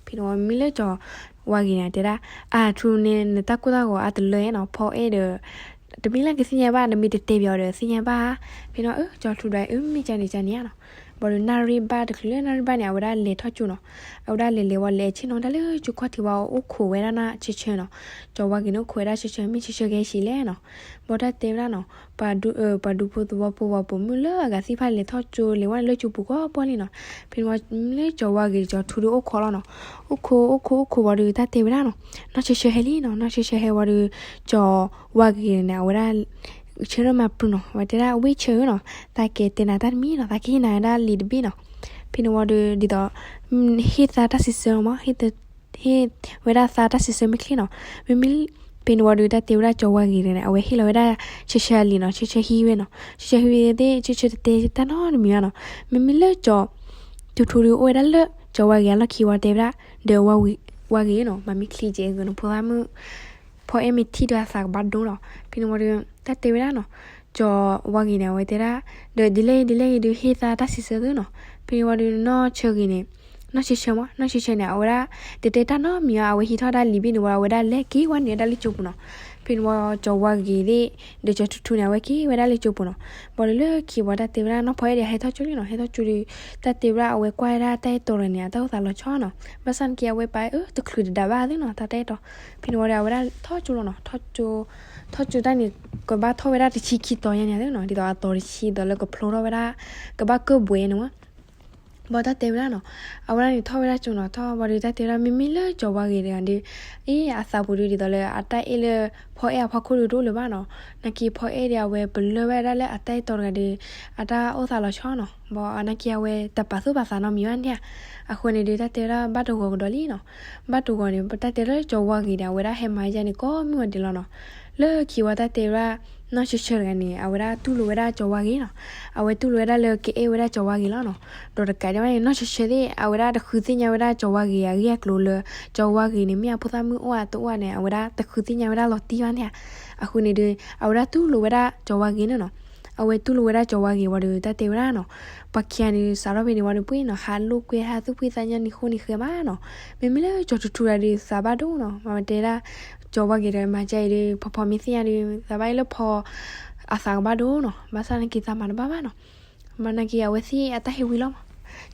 ဖဲန့ၣ်ဝံၤမ့မ့ၢ်လၢကၠီၤဝါဂ့ၤန့ၣ်တဲဒၣ်, အၢ ထူန့ၣ် နတၢ်ကိၢ်တၢ်ဂီၤအတလၢနီၤ, ဖီအဲၣ်ဒီး တမ့ၢ်လၢကသ့ၣ်ညါဘၣ်, နမ့ၢ်တတဲပၠးအီၤဒီးသ့ၣ်ညါဘၣ်. ဖဲန့ၣ်ဝံၤ ကၠီၤထူဒီး အၢ မ့ၢ်ကန့ၣ်ကန့ၣ်ဧါနီၤ. ဘၣ်ဒီးနၣ်ရံၣ်ဘၣ်တချုးလၢနၣ်ရံၣ်ဘၣ်န့ၣ် အဝဲဒၣ်လဲၤထီၣ်ကၠိနီၤ. အဝဲဒၣ်လဲၤလဲၤဝံၤလဲၤဆ့ၣ်နီၤဒၣ်လၢကၠိခီၣ်ထံးဝံၤ အိၣ်ခိးဝဲဒၣ်နီၢ်ဆၢဆၢနီၤ. ကၠီၤဝါဂ့ၤန့ၣ်အိၣ်ခိးဝဲဒၣ်ဆၢဆၢ မ့ၢ်ဆၢဆၢကဟဲဆံးလဲၣ်နီၤ. ဘၣ်တၢ်တဲဝဲဒၣ်နီၤ, ပှၤဒူ ပှၤဒူဖိသဝီဖိဝဲပိာ်မုၣ်လၢအဂၤသ့ၣ်တဖၣ်လဲၤထီၣ်ကၠိ လဲၤဝဲန့ၣ်လၢကၠိပူၤကိးပှၢ်လံနီၤ. ဖဲန့ၣ်ဝံၤလၢကၠီၤဝါဂ့ၤ ကၠီၤထူဒီးအိၣ်ခိးလီၤနီၤ. အိၣ်ခိး အိၣ်ခိး အိၣ်ခိးဝံၤဒီးတၢ်တဲဝဲဒၣ်နီၤ, နီၢ်ဆၢဆၢဟဲလံနီၤ. နီၢ်ဆၢဆၢဟဲဝံၤဒီး ကၠီၤဝါဂ့ၤန့ၣ် အဝဲဒၣ် ဆၢထၢၣ်မၤပျုၤနီၤ, ဝဲတဲဒၣ် ဝ့ၢ်ဆၢဧၢနီၤ, သးကတဲနၤတၢ်တမံၤနီၤ, သးကဟ့ၣ်နၤဝဲဒၣ်လံာ်တဘ့ၣ်နီၤ. ဖဲန့ၣ်ဝံၤဒီး ဒ်သိး ဟ့ၣ်သးတၢ်စံးဆၢမး ဟ့ၣ်ဝဲဒၣ်သးတၢ်စံးဆၢမ့ၢ်ချ့နီၤ. မ့မ့ၢ် ဖဲန့ၣ်ဝံၤဒီး တၢ်တဲဝဲဒၣ်ကၠီၤဝါဂ့ၤန့ၣ် အဝဲဟ့ၣ်လီၤဝဲဒၣ်ဆၢဆၢအလံာ်နီၤ, ဆၢဆၢဟံးဝဲနီၤ. ဆၢဆၢဟံးဝဲသ့ၣ် ဆၢဆၢတတဲတၢ်နီတမံၤဘၣ်နီၤ. မ့မ့ၢ်လၢကၠီၤထူထူဒီးအိၣ်ဝဲဒၣ်လၢကၠီၤဝါဂ့ၤအလီၢ်ခံဝံၤတဲဝဲဒၣ်, ဒီးဝါဂ့ၤဧၢနီၤ, မၤမ့ၢ်ချံကဲးဂ့ၤနဖိသၣ်မုၣ် ဖီအဲၣ်မ့ၢ်ထံၣ်ဒီးအသးကဘၣ်ဒိနီၤ. ဖဲန့ၣ်ဝံၤဒီး တၢ်တဲဝဲဒၣ်နီၤ, ကၠီၤဝါဂ့ၤန့ၣ် အဝဲတဲဒၣ်, ဒီးဒ်လဲၣ်ဒ်လဲၣ်ဂ့ၤဒီးဟ့ၣ်သးတၢ်စံးဆၢသုနီၤ. ဖဲန့ၣ်ဝံၤဒီးနီၢ်ဆၢဂ့ၤန့ၣ် နီၢ်ဆၢဆၢမး နီၢ်ဆၢဆၢန့ၣ် အဝဲဒၣ် တတဲတၢ်နီတမံၤဘၣ်, အဝဲဟံးထီၣ်ဒၣ်လံာ်ဘ့ၣ်န့ၣ်ဝံၤ အဝဲဒၣ်လဲၤက့ၤဝဲန့ၣ်ဒၣ်လၢကၠိပူၤနီၤ. ဖဲန့ၣ်ဝံၤကၠီၤဝါဂ့ၤသ့ၣ် ဒီးကၠီၤထူထူန့ၣ် အဝဲက့ၤဝဲဒၣ်လၢကၠိပူၤနီၤ. ဘၣ်ဒီးလၢခံဝံၤတၢ်တဲဝဲဒၣ်နီၢ်ဖီအဲၣ်ဒီးဟဲထီၣ်ကၠိလံနီၤ, ဟဲထီၣ်ကၠိဒီး တၢ်တဲဝဲဒၣ်အဝဲကွၢ်ဝဲဒၣ်တၢ်အဲၣ်တီတဂၤန့ၣ် အတၢ်အိၣ်သးလီၤဆီနီၤ. ဘၣ်ဆၣ်နာ်က့အဝဲပာ်အၢတချုးတဒးဘၣ်သုနီၤ တၢ်တၢ်အဲၣ်တီ. ဖဲန့ၣ်ဝံၤဒီးအဝဲဒၣ်ထီၣ်ကၠိလီၤနီၤ, ထီၣ်ကၠိ ထီၣ်ကၠိတၢ်န့ၣ် ကဘၣ်ထီၣ်ဝဲဒၣ်တဆံခံတီၤယါန့ၣ်သုနီၤ, ဒ်သိးအတီၤတဆံဒီးလၢကဖျိထီၣ်ဝဲဒၣ် ကဘၣ်ကၢၢ်ဘှဲးန့ၣ်ဝဲ ဘၣ်တၢ်တဲဝဲဒၣ်နီၤ, အဝဲဒၣ်န့ၣ်ထီၣ်ဝဲဒၣ်ကၠိနီၤ, ထီၣ်ဝံၤဒီးတၢ်တဲဝဲဒၣ် မ့မ့ၢ်လၢကၠီၤဝါဂ့ၤတဂၤဒီး အ့ အသးပူၤဒီးဒ်သိးလၢအတၢ်အဲၣ်လၢ ဖီအဲၣ်အဖီခိၣ်ဒီးတအိၣ်လၢၤဘၣ်နီၤ, နာ်က့ဖီအဲၣ်ဒီးအဝဲပလၢၢ်ဘၣ်ဒၣ်လၢအတၢ်အဲၣ်တီတဂၤဒီး အတၢ်အိၣ်သးလီၤဆီနီၤ, ဘၣ်နာ်က့အဝဲတပာ်သူၣ်ပာ်သးနီတမံၤဘၣ်န့ၣ်ဧါ. အဃိန့ၣ်ဒီးတၢ်တဲဝဲဒၣ်ဘၣ်တဂီၤကဒီးလံနီၤ, ဘၣ်တဂီၤန့ၣ် တၢ်တဲလၢကၠီၤဝါဂ့ၤဒီး အဝဲဒၣ်ဟဲမၤယါန့ၣ် ကိးမုၢ်ဝဲဒၣ်လီၤနီၤ. လၢခံဝံၤတၢ်တဲဝဲဒၣ် နီၢ်ဆၢဆၢတဂၤန့ၣ် အဝဲဒၣ်တူၢ်လိာ်ဝဲဒၣ်ကၠီၤဝါဂ့ၤနီၤ, အဝဲတူၢ်လိာ်ဝဲဒၣ်လၢကအဲၣ်ဝဲဒၣ်ကၠီၤဝါဂ့ၤလီၤနီၤ. ဒီးတကးဒံးဘၣ်န့ၣ် နီၢ်ဆၢဆၢသ့ၣ် အဝဲဒၣ်တဃုသ့ၣ်ညါဝဲဒၣ်ကၠီၤဝါဂ့ၤအဂ့ၢ်အကျိၤလၢ ကၠီၤဝါဂ့ၤန့ၣ် မ့ၢ်အဖိသၣ်မုၣ်အိၣ်ဧါတအိၣ်ဧါန့ၣ် အဝဲဒၣ်တဃုသ့ၣ်ညါဝဲဒၣ်လီၤတံၢ်ဘၣ်န့ၣ်ဧါ. အဃိန့ၣ်ဒီး အဝဲဒၣ်တူၢ်လိာ်ဝဲဒၣ်ကၠီၤဝါဂ့ၤန့ၣ်နီၤ. အဝဲတူၢ်လိာ်ဝဲဒၣ်ကၠီၤဝါဂ့ၤဝံၤဒီး တၢ်တဲဝဲဒၣ်နီၤ, ပှၤခံဂၤန့ၣ် စးထီၣ်ဖဲန့ၣ်ဝံၤဒီးပှ့ၤနီၤ ဟးလိာ်ကွဲ ဟးသူၣ်ဖှံသးညီနံၤဃိနံၤဃဲမးနီၤ. မ့မ့ၢ်လၢကၠီၤထူထူတဂၤဒီး သးဘၣ်ဒိနီၤ, မ့ၢ်တဲဒၣ် ကၠီၤဝါဂ့ၤဒီးမၤကဲအံၤဒီး ဖီဖီမ့ၢ်သ့ၣ်ညါဒီး သးဘၣ်အ့ၣ်လၢဖီ အသးကဘၣ်ဒိနီၤ, ဘၣ်ဆၣ်နာ်က့သးမၤတဘၣ်ဘၣ်နီၤ. မ့ၢ်နာ်က့အဝဲသ့ၣ်အတၢ်ဟ့ၣ်ဝံၤလီၤမး,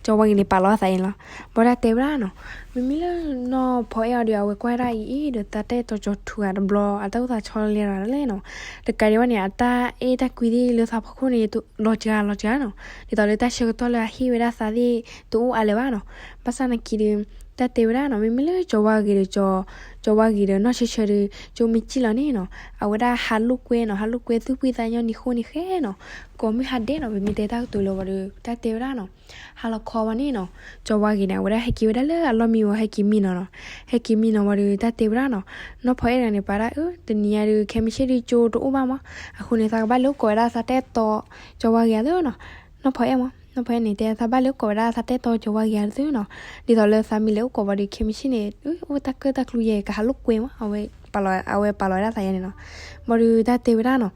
ကၠီၤဝါဂ့ၤန့ၣ်ပာ်လီၤအသးအံၤလီၤ. ဘၣ်တၢ်တဲဝဲဒၣ်နီၤ, မ့မ့ၢ်လၢနီၢ်ဖီအဲၣ်အီၤဒီး အဝဲကွၢ်ဒၣ်အံၤအံၤဒီး သးတၢ်အဲၣ်တီကၠီၤထူဂၤတဘျီ အတၢ်အိၣ်သးဆီလဲၤရၤလဲၣ်နီၤ. တကးဒံးဘၣ်န့ၣ် အတၢ်အဲၣ်တၢ်ကွံသ့ၣ်လၢသးဖီခိၣ်န့ၣ် လီၤစှၤလီၤစှၤနီၤ, ဒ်သိးလၢတၢ်ဆၢကတီၢ်လၢအဟ့ၣ်ဝဲဒၣ်သးသ့ၣ်တအိၣ်အါလၢၤဘၣ်နီၤ. ဘၣ်ဆၣ်နာ်က့ဒီး တၢ်တဲဝဲဒၣ်နီၤ, မ့မ့ၢ်လၢကၠီၤဝါဂ့ၤဒီးကၠီၤ, ကၠီၤဝါဂ့ၤဒီးနီၢ်ဆၢဆၢဒီး ကၠိမ့ၢ်စံၣ်လီၤန့ၣ်နီၤ, အဝဲဒၣ်ဟးလိာ်ကွဲနီၤ, ဟးလိာ်ကွဲသူၣ်ဖှံသးညီနံၤဃိန့ၣ်ဃဲနီၤ, ကိးမုၢ်ဟါဒဲးနီၤ, ပမ့ၢ်တဲတၢ်ကတိၤလၢဝံၤဒီး တၢ်တဲဝဲဒၣ်နီၤ, ဟါလီၤခီဝဲန့ၣ်နီၤ, ကၠီၤဝါဂ့ၤန့ၣ် အဝဲဒၣ်ဟဲက့ၤဝဲဒၣ်လၢအလီၢ်မံဝံၤ ဟဲက့ၤမံနီၤနီၤ, ဟဲက့ၤမံနီၤဝံၤဒီး တၢ်တဲဝဲဒၣ်နီၤ, နီၢ်ဖီအဲၣ်တဂၤန့ၣ် ပာ်ဒၣ်အၢ တနံၤညါဒီး ခဲမုၢ်ဆ့ၣ်ဒုးကၠိတအိၣ်ဘၣ်မး, အဃိန့ၣ် သးကဘၣ်လဲၤအိၣ်ကိးဝဲဒၣ်သးတၢ်အဲၣ်တီ ကၠီၤဝါဂ့ၤအသိးနီၤ, နီၢ်ဖီအဲၣ်မး, နီၢ်ဖီအဲၣ်န့ၣ် တဲသးဘၣ်လဲၤအိၣ်ကိးဝဲဒၣ်သးတၢ်အဲၣ်တီကၠီၤဝါဂ့ၤအသိးနီၤ, ဒ်သိးလၢသးမ့ၢ်လဲၤအိၣ်ကိးဝံၤဒီး ခဲမုၢ်ဆ့ၣ်န့ၣ် အိၣ်တၢ်ကၢၣ်တၢ်ကျူယဲၢ် ကဟးလိာ်ကွဲမး, အဝဲပာ်လီၤဝဲဒၣ်သးယဲန့ၣ်နီၤ, ဘၣ်ဒီးတၢ်တဲဝဲဒၣ်နီၤ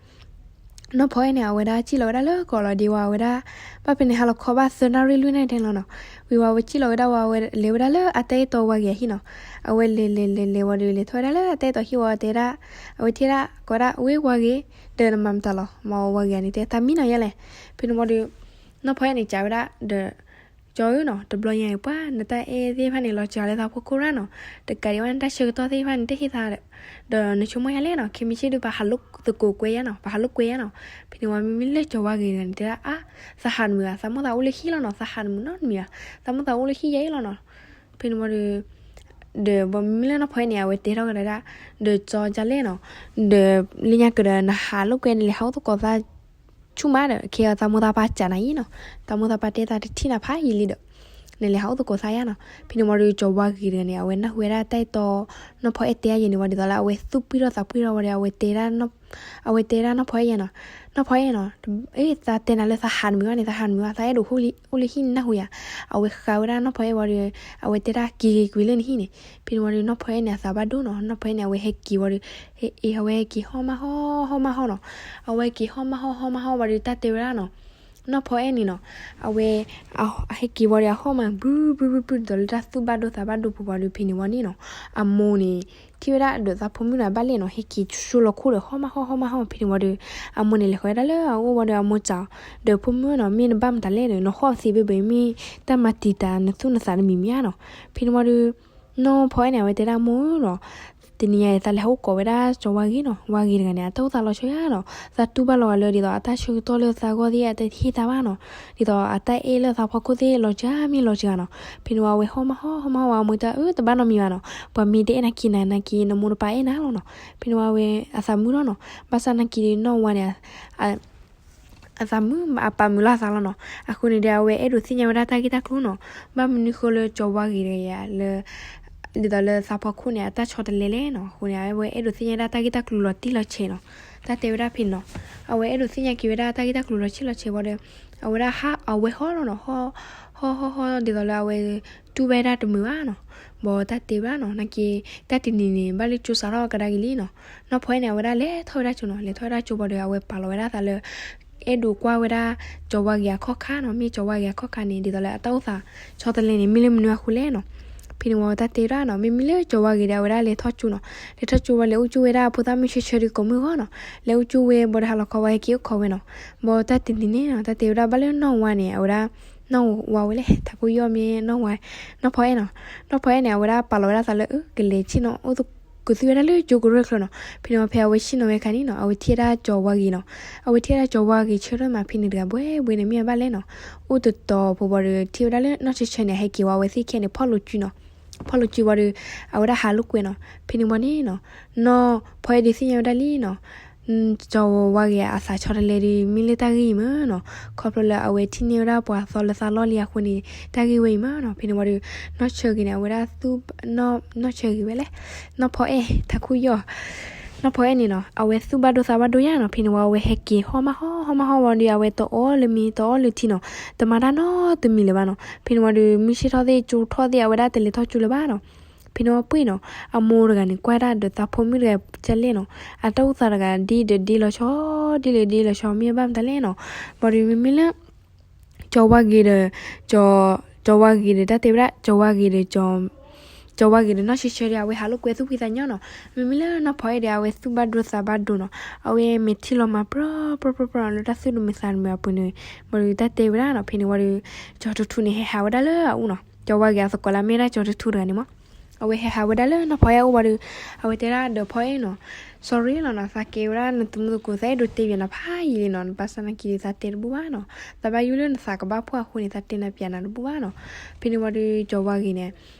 နီၢ်ဖီအဲၣ်န့ၣ် အဝဲဒၣ်စံၣ်လီၤဝဲဒၣ်လၢကိးလီၤဒ့ဝဲ အဝဲဒၣ် ဘၣ်ဖဲန့ၣ် ဟါလီၤခီဘၣ်သၢနၣ်ရံၣ်လွံၢ်နၣ်ရံၣ်ထဲလီၤနီၤ, ဝံၤဝံၤ အဝဲစံၣ်လီၤဝဲဒၣ်ဝံၤ အဝဲလဲၤဝဲဒၣ်လၢအတၢ်အဲၣ်တီဝါဂ့ၤအဟံၣ်နီၤ, အဝဲလဲၤလဲၤလဲၤလဲၤဝံၤဒီး လဲၤထီၣ်ဝဲဒၣ်လၢအတၢ်အဲၣ်တီဟံၣ်ဝံၤ တဲဒၣ်, အဝဲထံၣ်ဒၣ် ကိးဝဲဒၣ် ဝ့ၢ်ဝါဂ့ၤ, ဒီးနမၤမတၤလီၤ, မ့ၢ်ဝါဂ့ၤန့ၣ် တဲသးမံနီၤယဲလဲၣ်, ဖဲန့ၣ်ဝံၤဒီး နီၢ်ဖီအဲၣ်န့ၣ် စံးဝဲဒၣ်ဒီး ကၠီၤဧၢနီၤ, တဘျီညါအံၤ ပှၤနတၢ်အဲၣ်သ့ၣ်တဖၣ်န့ၣ် လီၤစှၤလၢသးဖီခိၣ်ရၣ်နီၤ, တကးဒံးဘၣ် နတၢ်ဆၢကတီၢ်သ့ၣ်တဖၣ်န့ၣ် တဟ့ၣ်သးဒီး ဒီးနဆိကမိၣ်ယဲလဲၣ်နီၤ, ခဲမုၢ်ဆ့ၣ်ဒုး ပဟးလိာ်သကိးကွဲယဲနီၤ, ပဟးလိာ်ကွဲယဲနီၤ, ဖဲန့ၣ်ဝံၤ မ့မ့ၢ်လၢကၠီၤဝါဂ့ၤတဂၤန့ၣ် တဲဒၣ်အါ, သးဟးတမုာ်ဘၣ်, သးမိၣ်သးအိၣ်လၢဟံၣ်လီၤနီၤ, သးဟးတမုာ်နီတမံၤဘၣ်, သးမိၣ်သးအိၣ်လၢဟံၣ်ယဲအံၤလီၤနီၤ, ဖဲန့ၣ်ဝံၤဒီး ဒီးဘၣ်မ့မ့ၢ်လၢနီၢ်ဖီအဲၣ်န့ၣ် အဝဲတဲထီၣ်ကဒါဒၣ်, ဒီးကၠီၤကလဲၣ်နီၤ, ဒီးလၢညါကဒီး နဟးလိာ်ကွဲ နလဲၤဟးအိၣ်သကိးသး ဆူၣ်မးဒီး ခဲအံၤသးမိၢ်သးပၢ်စံးနၤအံၤနီၤ, သးမိၢ်သးပၢ်တဲသးတထံၣ်နၤဖးယံာ်လံဒီး နလဲၤဟးအိၣ်သကိးသးယါနီၤ, ဖဲန့ၣ်ဝံၤဒီး ကၠီၤဝါဂ့ၤတဂၤန့ၣ် အဝဲနၢ်ဟူဝဲဒၣ်တၢ်အဲၣ်တီ နီၢ်ဖီအဲၣ်တဲအါယဲန့ၣ်ဝံၤ ဒ်သိးလၢအဝဲသူၣ်ပှံၢ်ထီၣ်သးပှံၢ်ထီၣ်ဝံၤဒီး အဝဲတဲဒၣ်နီၢ်ဖီအဲၣ်ယဲနီၤ, နီၢ်ဖီအဲၣ်နီၤ, အ့ သးတဲနၤလၢသးဟးတမုာ်ဘၣ်န့ၣ် သးဟးတမုာ်ဘၣ်, သးအဲၣ်ဒိးအိၣ်လၢဟံၣ်န့ၣ်နၢ်ဟူယၤ, အဝဲဃးဝဲဒၣ်နီၢ်ဖီအဲၣ်ဝံၤဒီး အဝဲတဲဒၣ်က့ၤက့ၤကွံာ်လၢနဟံၣ်န့ၣ်, ဖဲန့ၣ်ဝံၤဒီး နီၢ်ဖီအဲၣ်န့ၣ် အသးဘၣ်ဒိနီၤ, နီၢ်ဖီအဲၣ်န့ၣ် အဝဲဟဲက့ၤဝံၤဒီး အဝဲဟဲက့ၤဟီၣ်မးဟီၣ်ဟီၣ်မးဟီၣ်နီၤ, အဝဲက့ၤဟီၣ်မးဟီၣ်ဟီၣ်မးဟီၣ်ဝံၤဒီး တၢ်တဲဝဲဒၣ်နီၤ, နီၢ်ဖီအဲၣ်န့ၣ်နီၤ, အဝဲ ဟဲက့ၤဝံၤဒီး အဟီၣ်မးဘုဘုဘုဘု ဒ်သိးလၢတၢ်သူၣ်ဘၣ်ဒိသးဘၣ်ဒိပူၤဝံၤဒီး ဖဲန့ၣ်ဝံၤန့ၣ်နီၤ, အမိၢ်န့ၣ် ထံၣ်ဝဲဒၣ်ဒီးသးဖိမုၣ်တဂၤဘၣ်လဲၣ်နီၤ, ဟဲက့ၤဆိလီၤခိၣ်ဒီး ဟီၣ်မးဟီၣ်ဟီၣ်မးဟီၣ်, ဖဲန့ၣ်ဝံၤဒီး အမိၢ်န့ၣ်လဲၤဃီဝဲဒၣ်လၢအအိၣ်ဝံၤဒီး အမိၢ်စံး ဒီးဖိမုၣ်နီၤ, မ့ၢ်နဘၣ်မတၤလဲၣ်ဒီး နဟီၣ်သ့ဘၣ်ဘၣ် မ့ၢ်တၢ်မၤတံာ်တာ်နသူၣ်နသးတမံၤမံၤဧါနီၤ, ဖဲန့ၣ်ဝံၤဒီး နီၢ်ဖီအဲၣ်န့ၣ် အဝဲတဲဒၣ်မိၢ်နီၤ, တနံၤညါအံၤ သးလဲၤဟးအိၣ်ကိးဝဲဒၣ်ကၠီၤဝါဂ့ၤနီၤ, ဝါဂ့ၤတဂၤန့ၣ် အတၢ်အိၣ်သးလီၤဆီယါနီၤ, သးတူၢ်ဘၣ်လီၤဂာ်လၢ ဒ်သိးအတၢ်ဆၢကတီၢ်လၢသးဂီၢ်သ့ၣ် အတဟ့ၣ်သးဘၣ်နီၤ, ဒ်သိးအတၢ်အဲၣ်လၢသးဖီခိၣ်သ့ၣ် လီၤစှၤမ့ၢ်လီၤစှၤနီၤ, ဖဲန့ၣ်ဝံၤ အဝဲဟီၣ်မးဟီၣ်ဟီၣ်မးဟီၣ်ဝံၤ အမိၢ်တဲအၢ တဘၣ်နီတမံၤဘၣ်နီၤ, ပှၤမ့ၢ်တအဲၣ်နၤက့ၤနၤ နက့ၤ နမိၢ်နပၢ်အဲၣ်နၤလီၤနီၤ, ဖဲန့ၣ်ဝံၤ အဝဲအသးမုာ်လီၤနီၤ, ဘၣ်ဆၣ်နာ်က့ၤနီၢ်ဝါန့ၣ် အသးမုာ် အပာ်မုာ်လီၤအသးလီၤနီၤ, အဃိန့ၣ်ဒီး အဝဲအဲၣ်ဒိးသ့ၣ်ညါဝဲဒၣ်တၢ်ဂ့ၢ်တၢ်ကျိၤနီၤ, ဘၣ်မနုၤဃိလၢကၠီၤဝါဂ့ၤတဂၤလၢ ဒ်သိးလၢသးဖီခိၣ်န့ၣ် အတၢ်ဆီတလဲလဲၣ်နီၤ, အဃိန့ၣ် အဝဲအဲၣ်ဒိးသ့ၣ်ညါဝဲဒၣ်တၢ်ဂ့ၢ်တၢ်ကျိၤလီၤတံၢ်လီၤဆဲးနီၤ, တၢ်တဲဝဲဒၣ်ဖဲန့ၣ်နီၤ, အဝဲအဲၣ်ဒိးသ့ၣ်ညါက့ၤဝဲဒၣ်တၢ်ဂ့ၢ်တၢ်ကျိၤလီၤတံၢ်လီၤဆဲးဝံၤဒီး အဝဲဒၣ်ဟး အဝဲဟီၣ်လီၤနီၤ, ဟီၣ် ဟီၣ် ဟီၣ် ဟီၣ် ဒ်သိးလၢအဝဲ တူၢ်ဘၣ်ဝဲဒၣ်တမုာ်ဘၣ်နီၤ, ဘၣ်တၢ်တဲဝဲဒၣ်နီၤ, နာ်က့ၤ တၢ်တနံၤန့ၣ် ဘၣ်လၢကၠိစးထီၣ်ကဒါက့ၤလံနီၤ, နီၢ်ဖီအဲၣ်န့ၣ် အဝဲဒၣ်လဲၤထီၣ်ဝဲဒၣ်ကၠိနီၤ, လဲၤထီၣ်ဝဲဒၣ်ကၠိဝံၤဒီး အဝဲပာ်လီၤဝဲဒၣ်သးလၢ အဲၣ်ဒိးကွၢ်ဝဲဒၣ် ကၠီၤဝါဂ့ၤအခီၣ်ခါနီၤ, မ့ၢ်ကၠီၤဝါဂ့ၤအခီၣ်ခါန့ၣ် ဒ်သိးလၢအတၢ်အိၣ်သးဆီတလဲန့ၣ် မ့ၢ်လၢမနုၤအဃိလဲၣ်နီၤ, ဖဲန့ၣ်ဝံၤတၢ်တဲဝဲဒၣ်နီၤ, မ့မ့ၢ်လၢကၠီၤဝါဂ့ၤဒီး အဝဲဒၣ်လဲၤထီၣ်ကၠိနီၤ, လဲၤထီၣ်ကၠိဝံၤ လဲၤအိၣ်ကၠိဝဲဒၣ်ဖိသၣ်မုၣ်ဆၢဆၢဒုးကိးမုၢ်အဂီၢ်နီၤ, လဲၤအိၣ်ကၠိဝဲ ဘၣ်ဒီးဟါလီၤခီဝံၤ ဟဲက့ၤအိၣ်ခိးဝဲနီၤ, ဘၣ်တၢ်တနံၤန့ၣ်နီၤ, တၢ်တဲဝဲဒၣ်ဘၣ်လၢနီၢ်ဝါန့ၣ် အဝဲဒၣ် နီၢ်ဝါဝဲလဲၣ် ထးခိၣ်ယီၢ်မ့ၢ်နီၢ်ဝါ, နီၢ်ဖီအဲၣ်နီၤ, နီၢ်ဖီအဲၣ်န့ၣ် အဝဲဒၣ်ပာ်လီၤဝဲဒၣ်သးလၢ အၢ ကလဲၤဆ့ၣ်နီၤအိၣ်သကိးသ့ၣ်ဝဲဒၣ်လၢကၠိကရၢၢ်ချၢနီၤ, ဖဲန့ၣ်ဝံၤဖဲအဝဲဆ့ၣ်နီၤဝဲအခါန့ၣ်နီၤ, အဝဲထံၣ်ဝဲဒၣ်ကၠီၤဝါဂ့ၤနီၤ, အဝဲထံၣ်ဝဲဒၣ်ကၠီၤဝါဂ့ၤဆၢထၢၣ်မး ဖဲန့ၣ်တဂၤဘှဲဘှဲန့ၣ်မ့ၢ်အဘၣ်လဲၣ်နီၤ, အိၣ်တတီၤဖိဝံၤဒီး ထံၣ်ဝဲဒၣ်လၢနီၢ်ဆၢဆၢန့ၣ် ဟဲက့ၤဝံၤ အဝဲသ့ၣ်ခဲန့ၣ် ဖီၣ်လိာ်စုနီၤ, ဖီၣ်လိာ်စုဝံၤဒီး အဝဲဒၣ်ဟးလိာ်ကွဲနီၤ, ဖဲန့ၣ်ဝံၤန့ၣ်နီၤ, နီၢ်ဖီအဲၣ်ဒုးသ့ၣ်ညါဝဲဒၣ်လံနီၤ ကၠီၤဝါဂ့ၤအသးဆီတလဲဒီး မ့ၢ်လၢတၢ်ဂ့ၢ်အံၤမ့ၢ်နီၤ, ခီဖျိလၢအဝဲထံၣ်န့ၢ်ဝဲဒၣ်ပှၤသီလၢသးလီၢ်လံအဃိန့ၣ် တၢ်ဂ့ၢ်ဝဲအံၤမ့ၢ်နီၤ, ဖဲန့ၣ်ဝံၤဒီး နီၢ်ဆၢဂ့ၤန့ၣ် အဝဲဒၣ်သူၣ်, နီၢ်ဆၢဂ့ၤဝဲလဲၣ်, နီၢ်ဖီအဲၣ် ထးခိၣ်ယီၢ်, နီၢ်ဖီအဲၣ်န့ၣ်နီၤ အဝဲသူၣ်ဘၣ်ဒိသးဘၣ်ဒိယါနီၤ, ဖဲန့ၣ်ဝံၤ အဝဲဟဲက့ၤဟီၣ်မးဟီၣ် ဟီၣ်မးဟီၣ်ဝံၤဒီး အဝဲတအီၣ်လၢမ့ၤတအီၣ်လၢထံနီၤ, တမၤတၢ်နီတမံၤလၢၤဘၣ်နီၤ, ဖဲန့ၣ်ဝံၤဒီး မုၢ်ဆ့ၣ်ထီၣ်သ့ၣ် ကၠိထီၣ်သ့ၣ် အဝဲဒၣ်တလဲၤထီၣ်ကၠိလၢၤဘၣ်နီၤ, ဖဲန့ၣ်ဝံၤပှ့ၤနီၤ အမိၢ်တဂၤန့ၣ် ကွၢ်ဒၣ်ဒီးသးဖိမုၣ်တဂၤကလဲၣ်နီၤ, အတၢ်အိၣ်သးတဂၤဒ်ဒီးဒ်လီၤဆီ, ဒ်လၢဒ်လီၤဆီ မ့ၢ်ဘၣ်မတၤလဲၣ်နီၤ, ဘၣ်ဒီးမ့မ့ၢ်လၢ ကၠီၤဝါဂ့ၤဒီး ကၠီၤဝါဂ့ၤဒီး တၢ်တဲဝဲဒၣ် ကၠီၤဝါဂ့ၤဒီး ကၠီၤဝါဂ့ၤဒီး နီၢ်ဆၢဆၢဒီး အဝဲဟးလိာ်ကွဲသူၣ်ဖှံသးညီနီၤ, မ့မ့ၢ်လၢနီၢ်ဖီအဲၣ်ဒီး အဝဲသူၣ်ဘၣ်ဒိသးဘၣ်ဒိနီၤ, အဝဲမဲာ်ထံလီၤမၤပြၢ ပြၢ ပြၢ ပြၢ လၢတၢ်သူၣ်တမုာ်သးတမုာ်အပူၤန့ၣ်, ဘၣ်ဒီးတၢ်တဲဝဲဒၣ်နီၤ, ဖဲန့ၣ်ဝံၤဒီး ကၠီၤထူထူန့ၣ် ဟဲဟးဝဲဒၣ်လၢအအိၣ်နီၤ, ကၠီၤဝါဂ့ၤအသကိးလၢမ့ၢ်ဒၣ်ကၠီၤထူထူတဂၤန့ၣ်မး အဝဲဟဲဟးဝဲဒၣ်လၢနီၢ်ဖီအဲၣ်အအိၣ်ဝံၤဒီး အဝဲတဲဒၣ်ဒီးဖီအဲၣ်နီၤ, sorry လီၤနီၤ, သးကဲဝဲဒၣ်နသမူသကိး သးအဲၣ်ဒိးတဲပၠးနၤဖးယံာ်လံနီၤ, ဘၣ်ဆၣ်နာ်က့ၤသးတဲတဘူၣ်ဘၣ်နီၤ, သးဘၣ်ယိၣ်လၢနသးကဘၣ်ဖှီၣ်အဃိန့ၣ် သးတဲနၤပၠးနၤတဘူၣ်ဘၣ်နီၤ, ဖဲန့ၣ်ဝံၤဒီး ကၠီၤဝါဂ့ၤန့ၣ်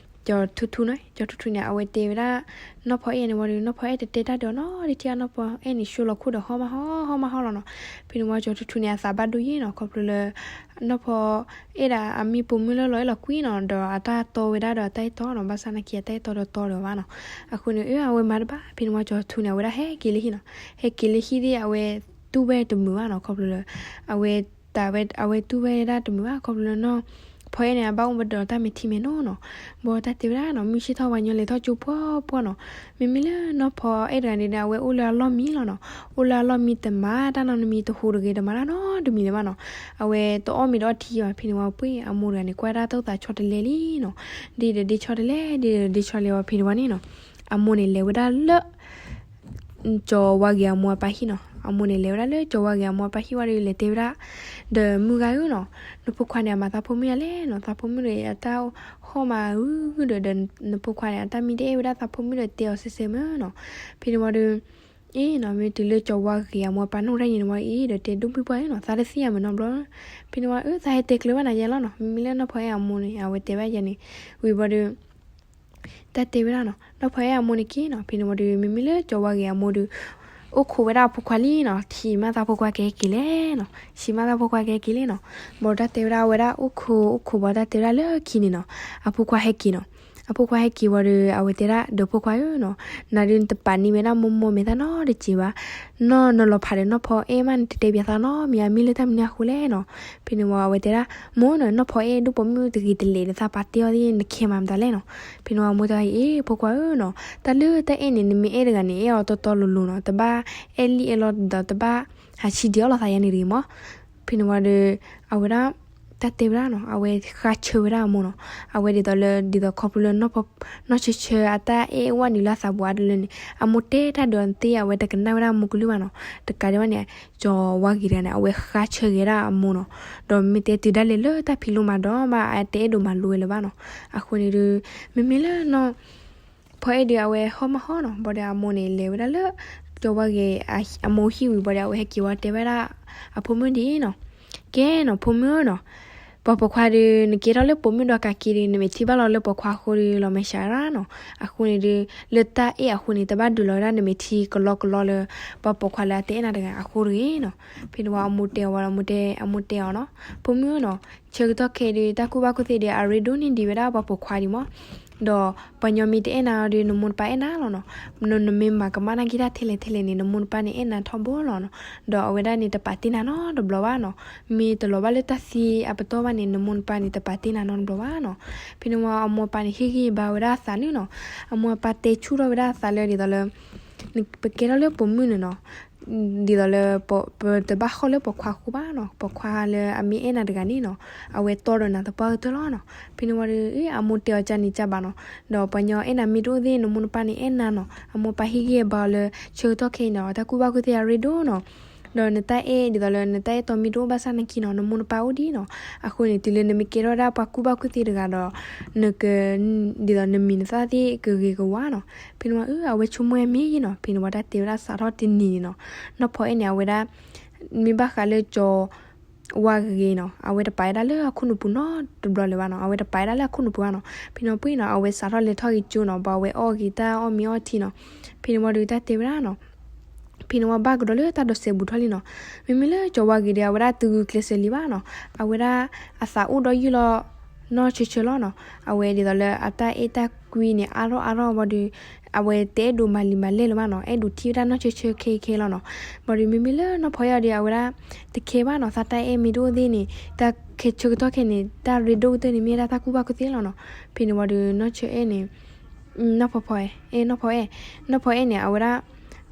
ကၠီၤထူထူန့ၣ် ကၠီၤထူထူန့ၣ် အဝဲတဲဝဲဒၣ် နီၢ်ဖီအဲၣ်န့ၣ်ဝံၤဒီး နီၢ်ဖီအဲၣ်တတဲတၢ်ဒီးနီတထံၣ် နီၢ်ဖီအဲၣ်န့ၣ် ဆှၢလီၤခိၣ်ဒီးဟီၣ်မးဟီၣ် ဟီၣ်မးဟီၣ်လီၤနီၤ. ဖဲန့ၣ်ဝံၤ ကၠီၤထူထူန့ၣ် အသးဘၣ်ဒိယ့ၣ်နီၤ ခီဖျိလၢ နီၢ်ဖီအဲၣ်ဒၣ်အမ့ၢ်ပိာ်မုၣ်လၢလီၤအဲၣ်လီၤကွံနီၤ ဒီးအတၢ်တီဝဲဒၣ်ဒီးအတၢ်အဲၣ်တီနီၤ ဘၣ်ဆၣ်နာ်က့အတၢ်အဲၣ်တီဒီးတီဒီးဘၣ်နီၤ. အဃိန့ၣ် အဝဲမၤတဘၣ် ဖဲန့ၣ်ဝံၤ ကၠီၤထူထူန့ၣ် အဝဲဒၣ်ဟဲက့ၤလၢဟံၣ်နီၤ. ဟဲက့ၤလၢဟံၣ်သ့ၣ် အဝဲတူၢ်ဝဲတမုာ်ဘၣ်နီၤ ခီဖျိလၢ အဝဲ တၢ်ဝဲ အဝဲတူၢ်ဝဲဒၣ်တမုာ်ဘၣ် ခီဖျိလၢနီၢ်ဖီအဲၣ်န့ၣ် အဘၣ်အိၣ်ဘၣ်ဒီးတၢ်မဲာ်ထံမဲာ်နိနီၤ. ဘၣ်တၢ်တဲဝဲဒၣ်နီၤ မုၢ်ဆ့ၣ်ထီၣ်ပှၤညီလဲၤထီၣ်ကၠိပှီၢ်ပှီၢ်နီၤ. မ့မ့ၢ်လၢနီၢ်ဖီအဲၣ်တဂၤန့ၣ်ဒီး အဝဲအိၣ်လၢအလီၢ်မံလီၤနီၤ. အိၣ်လၢအလီၢ်မံတမၤတၢ်နီတမံၤ တဟူးတဂ့ၤ တမၤတၢ်နီတမံၤလၢၤဘၣ်နီၤ. အဝဲတအီၣ်မ့ၤတအီထံဘၣ် ဖဲန့ၣ်ဝံၤပှ့ၢ် အမိၢ်တဂၤန့ၣ် ကွၢ်ဒၣ်တၢ်အိၣ်သးဆီတလဲလံနီၤ. ဒ်ဒီးဒ့ဆီတလဲ ဒ်ဒီးဒ့ဆီတလဲဝံၤ ဖဲန့ၣ်ဝံၤန့ၣ်နီၤ အမိၢ်န့ၣ်လဲၤဝဲဒၣ်လၢ ကၠီၤဝါဂ့ၤအမိၢ်အပၢ်ဟံၣ်နီၤ. အမိၢ်န့ၣ်လဲၤဝဲဒၣ်လၢကၠီၤဝါဂ့ၤအမိၢ်အပၢ်ဟံၣ်ဝံၤဒီး လဲၤတဲဝဲဒၣ် ဒီးမုၢ်ဂၤဧၢနီၤ, နဖိခွါန့ၣ် အမၤသးဖိမုၣ်ယၤလဲၣ်နီၤ, သးဖိမုၣ်ဒီးအတၢ်ဟီၣ်မးဧၢ, ဒီး ဒီးနဖိခွါန့ၣ် အတၢ်မံတအဲၣ်ဝဲဒၣ်သးဖိမုၣ်ဒီးတဲအီၤစဲးစဲးမ့ၢ်နီၤ. ဖဲန့ၣ်ဝံၤဒီး အ့နီၤ မ့ၢ်တုၤလၢကၠီၤဝါဂ့ၤအမိၢ်အပၢ်နီၣ်တၢ်ယံၤန့ၣ်ဝံၤအံၤဒီး တဲဒိၣ်ဘံၣ်ပှၢ်ဧၢနီၤ, သးတသ့ၣ်ညါမ့ၢ်နီတဘျီ. ဖဲန့ၣ်ဝံၤ အၢ သးဟဲတဲကျၢၤဘၣ်နၤယဲလီၤနီၤ, မ့မ့ၢ်လၢနီၢ်ဖီအဲၣ်အမိၢ်န့ၣ် အဝဲတဲဘၣ်ယဲန့ၣ် ဝံၤဘၣ်ဒီး တၢ်တဲဝဲဒၣ်နီၤ, နီၢ်ဖီအဲၣ်အမိၢ်န့ၣ်က့ၤနီၤ, ဖဲန့ၣ်ဝံၤဒီး မ့မ့ၢ်လၢကၠီၤဝါဂ့ၤအမိၢ်ဒီး အိၣ်ခိးဝဲဒၣ်အဖိခွါလံနီၤ, ဆံးမးသးဖိခွါကဟဲက့ၤလဲၣ်နီၤ, ဆံးမးသးဖိခွါကဟဲက့ၤလံနီၤ. ဘၣ်ဒီးတၢ်တဲဝဲဒၣ်ဝဲဒၣ်အိၣ်ခိး အိၣ်ခိးဘၣ်တၢ်တဲဝဲဒၣ်လၢခံန့ၣ်နီၤ, အဖိခွါဟဲက့ၤနီၤ. အဖိခွါဟဲက့ၤဝံၤဒီး အဝဲတဲဒၣ်ဒီးဖိခွါဧၢနီၤ, နၤဒုးနတပာ်န့ၢ်ဝဲဒၣ်မိၢ်မိၢ်မဲာ်သၣ်နီတစဲးဘၣ်, နီၢ်နလီၤဖးဒီးနီၢ်ဖီအဲၣ်မးန့ၣ် တတဲပၠးသးနီတမံၤဧါ, မ့ၢ်လၢတၢ်မနုၤအဃိလဲၣ်နီၤ. ဖဲန့ၣ်ဝံၤအဝဲတဲဒၣ် မိၢ်နီၤ, နီၢ်ဖီအဲၣ်ဒိၣ်ပိာ်မုၣ်တဂ့ၤတလဲၤဒီး သးပာ်တ့ၢ်အီၤသ့ၣ် နခဲမးမတၤလဲၣ်နီၤ. ဖဲန့ၣ်ဝံၤအမိၢ်တဲအီၤ အ့ ဖိခွါဧၢနီၤ, တၢ်လၢတၢ်အဲၣ်န့ၣ် နမ့ၢ်အဲၣ်တဂၤန့ၣ် အဲၣ်အီၤတီတီလိၤလိၤနီၤ, တဘၣ်အဲၣ်လံအဲၣ်လီၤဒီး တဘၣ်ဟးဆံးဒံးအီၣ်လိာ်သးယါန့ၣ်တဂ့ၤမး. ဖဲန့ၣ်ဝံၤဒီး အဝဲဒၣ် တၢ်တဲဝဲဒၣ်နီၤ, အဝဲဃါဆၢဝဲဒၣ်အမိၢ်နီၤ, အဝဲဒ်သိးလၢ ဒ်သိးခီဖျိလၢ နီၢ်ဆၢဆၢအတၢ်အဲၣ်အိၣ်ဝဲနုာ်လၢအသးပူၤအါတလၢန့ၣ် အမိၢ်တဲတၢ်ဒီးသ့ၣ် အဝဲတကနၣ်ဝဲဒၣ်အမိၢ်ကလုၢ်ဘၣ်နီၤ. တကးဒံးဘၣ်န့ၣ် ကၠီၤဝါဂ့ၤတဂၤန့ၣ် အဝဲဃါဆၢဂ့ၤဒၣ်အမိၢ်နီၤ, ဒီးမ့ၢ်တဲတုၤဒၣ်လဲာ်လၢတၢ်ဖံးလိမၤဒိးဘၣ် အတအဲၣ်ဒိးမၤလိဝဲလၢၤဘၣ်နီၤ. အဃိန့ၣ်ဒီး မ့မ့ၢ်လၢနီၢ်ဖီအဲၣ်ဒီး အဝဲဟီၣ်မးဟီၣ်နီၤ, ဘၣ်ဒီးအမိၢ်န့ၣ် လဲၤဝဲဒၣ်လၢ ကၠီၤဝါဂ့ၤ အမိၢ်ဟံၣ်ဝံၤဘၣ်ဒီး အဝဲဟဲက့ၤဝံၤတဲဝဲဒၣ် အဖိမုၣ်ဒ်အံၤနီၤ, ကဲနီၤ ဖိမုၣ်ဧၢနီၤ, ပှၤပိာ်ခွါဒီး နကဲထီၣ်လၢပိာ်မုၣ်ဒီးကးက့ၤဒီး နမဲာ်ထံဘၣ်လီၤလၢပိာ်ခွါအဃိဒီး လီၤမဲာ်ဆှးရၣ်နီၤ. အဃိန့ၣ်ဒီး လၢတၢ်အဲၣ်အဃိန့ၣ် တဘၣ်ဒုးလီၤဝဲဒၣ်နမဲာ်ထံကလီကလီလီၤလၢ ပှၤပိာ်ခွါလၢအတအဲၣ်နၤတဂၤအဃိတဂ့ၤနီၤ. ဖဲန့ၣ်ဝံၤအမိၢ်တဲအီၤဝံၤဒီး အမိၢ်တဲ အမိၢ်တဲအီၤနီၤ, ဖိမုၣ်ဧၢနီၤ, ဆၢကတီၢ်ခဲအံၤဒီး တၢ်ကူၣ်ဘၣ်ကူၣ်သ့ဒီး အရ့ဒိၣ်န့ၢ်ဒံးဝဲဒၣ်ပှၤပိာ်ခွါဒံးမး, ဒီးပှၤညီမ့ၢ်တအဲၣ်နၤဒီး နမိၢ်နပၢ်အဲၣ်နၤလီၤနီၤ. နမ့ၢ်မၤကမၣ်နာ်က့တၢ်ထဲလဲၣ်ထဲလဲၣ်န့ၣ် နမိၢ်နပၢ်န့ၣ်အဲၣ်နၤထီဘိလီၤနီၤ. ဒီးအဝဲဒၣ်န့ၣ် တပာ်တ့ၢ်နၤနီတဘျီဘၣ်နီၤ. မ့ၢ်တလီၤဘၣ်လၢတၢ်သံအပတီၢ်ဘၣ်န့ၣ် နမိၢ်နပၢ်န့ၣ် တပာ်တ့ၢ်နၤနီတဘျီဘၣ်နီၤ. ဖဲန့ၣ်ဝံၤအမိၢ်အပၢ်န့ၣ် ဟ့ၣ်ဂံၢ်ဘါဝဲဒၣ်အသးန့ၣ်နီၤ. အမိၢ်အပၢ်တဲဆူၣ်ထီၣ်ဝဲဒၣ်အသးလၢဒ်သိးလၢ ပကဲထီၣ်လၢပိာ်မုၣ်န့ၣ်နီၤ, ဒ်သိးလၢ ပတဘၣ်ဟီၣ်လၢပိာ်ခွါအဃိဘၣ်နီၤ, ပိာ်ခွါလၢအမ့ၢ်အဲၣ်နၤတဂၤန့ၣ်နီၤ, အဝဲတီဒီးနၤသပှၢ်ကတၢၢ်လီၤနီၤ. ဖဲန့ၣ်ဝံၤဒီး အမိၢ်တဲအီၤကန့ၣ်ကဘၣ်နီၤ, ဒီးပှၤညီအဲၣ်နၤမ့ၢ်တအိၣ်သ့ၣ် နမိၢ်နပၢ်န့ၣ်အဲၣ်နၤနီၤ. အမိၢ်အပၢ်ဟ့ၣ်ဂံၢ်ဘါအီၤလၢ ဆၢကတီၢ်ခဲအံၤန့ၣ် တၢ်ကူၣ်ဘၣ်ကူၣ်သ့အရ့ဒိၣ်နီၤ. ဒီးနတၢ်အဲၣ်ဒ်သိးလၢနတၢ်အဲၣ်တီမ့ၢ်တအိၣ်ဘၣ်ဆၣ်နာ်က့နီၤ နမိၢ်နပၢ်အိၣ်ဒံးနီၤ. အဃိန့ၣ် တုၤလၢနမ့ၢ်ကဲထီၣ်ဝဲဒၣ်ပှၤကူၣ်ဘၣ်ကူၣ်သ့တဂၤဒီး နက ဒ်သိးနမံၤနသၣ်သ့ၣ်ကဂ့ၤကဝါနီၤ. ဖဲန့ၣ်ဝံၤ အဝဲဆိကမိၣ်မ့ၢ်ယံၤနီၤ, ဖဲန့ၣ်ဝံၤတၢ်တဲဝဲဒၣ်စးထီၣ်တနံၤန့ၣ်နီၤ, နီၢ်ဖီအဲၣ်န့ၣ် အဝဲဒၣ် မ့ၢ်ဘၣ်ဃးလၢကၠီၤဝါဂ့ၤနီၤ, အဝဲတပာ်ဝဲဒၣ်လၢအခိၣ်နူာ်ပူၤနီတဘျီလၢၤဘၣ်နီၤ, အဝဲတပာ်ဝဲဒၣ်လၢအခိၣ်နူာ်ပူၤဘၣ်နီၤ. ဖဲန့ၣ်ဝံၤနီၤ အဝဲစးထီၣ်လဲၤထီၣ်က့ၤကၠိနီၤ, ဘၣ်ဝဲအီၣ်က့ၤတၢ်အီၣ်မ့ၤအီထံနီၤ. ဖဲန့ၣ်ဝံၤဒီးတၢ်တဲဝဲဒၣ်နီၤ ဖဲန့ၣ်ဝံၤဘၣ်ကဒီးလၢတၢ်ဒိးစဲးဘူးထီၣ်လံနီၤ. မ့မ့ၢ်လၢကၠီၤဝါဂ့ၤဒီး အဝဲဒၣ်တဂုာ်ကျဲးစၢးလံဘၣ်နီၤ, အဝဲဒၣ်အသးအိၣ်ဒီးယုၢ်လီၤ နီၢ်ဆၢဆၢလီၤနီၤ. အဝဲဒ်သိးလၢအတၢ်အဲၣ်တၢ်ကွံန့ၣ် အါထီၣ်အါထီၣ်ဝံၤဒီး အဝဲတအဲၣ်ဒိးမၤလံာ်မၤလဲၢ်လၢၤဘၣ်နီၤ, အဲၣ်ဒိးထံၣ်ဝဲဒၣ်နီၢ်ဆၢဆၢခဲအံၤခဲအံၤလီၤနီၤ. ဘၣ်ဒီးမ့မ့ၢ်လၢနီၢ်ဖီအဲၣ်အီၤဒီး အဝဲဒၣ်တခဲဘၣ်နီၤ, သးတၢ်အဲၣ်မ့ၢ်တအိၣ်သ့ၣ်န့ၣ် တၢ်ခဲဆၢကတီၢ်ခဲအံၤန့ၣ် တၢ်ရ့ဒိၣ်ကတၢၢ်န့ၣ် မ့ၢ်ဝဲဒၣ်တၢ်ကူၣ်ဘၣ်ကူၣ်သ့လီၤနီၤ. ဖဲန့ၣ်ဝံၤဒီးနီၢ်ဆၢအဲၣ်န့ၣ် နီၢ်ဖီဖီအဲၣ် အဲ နီၢ်ဖီအဲၣ် နီၢ်ဖီအဲၣ်န့ၣ် အဝဲဒၣ်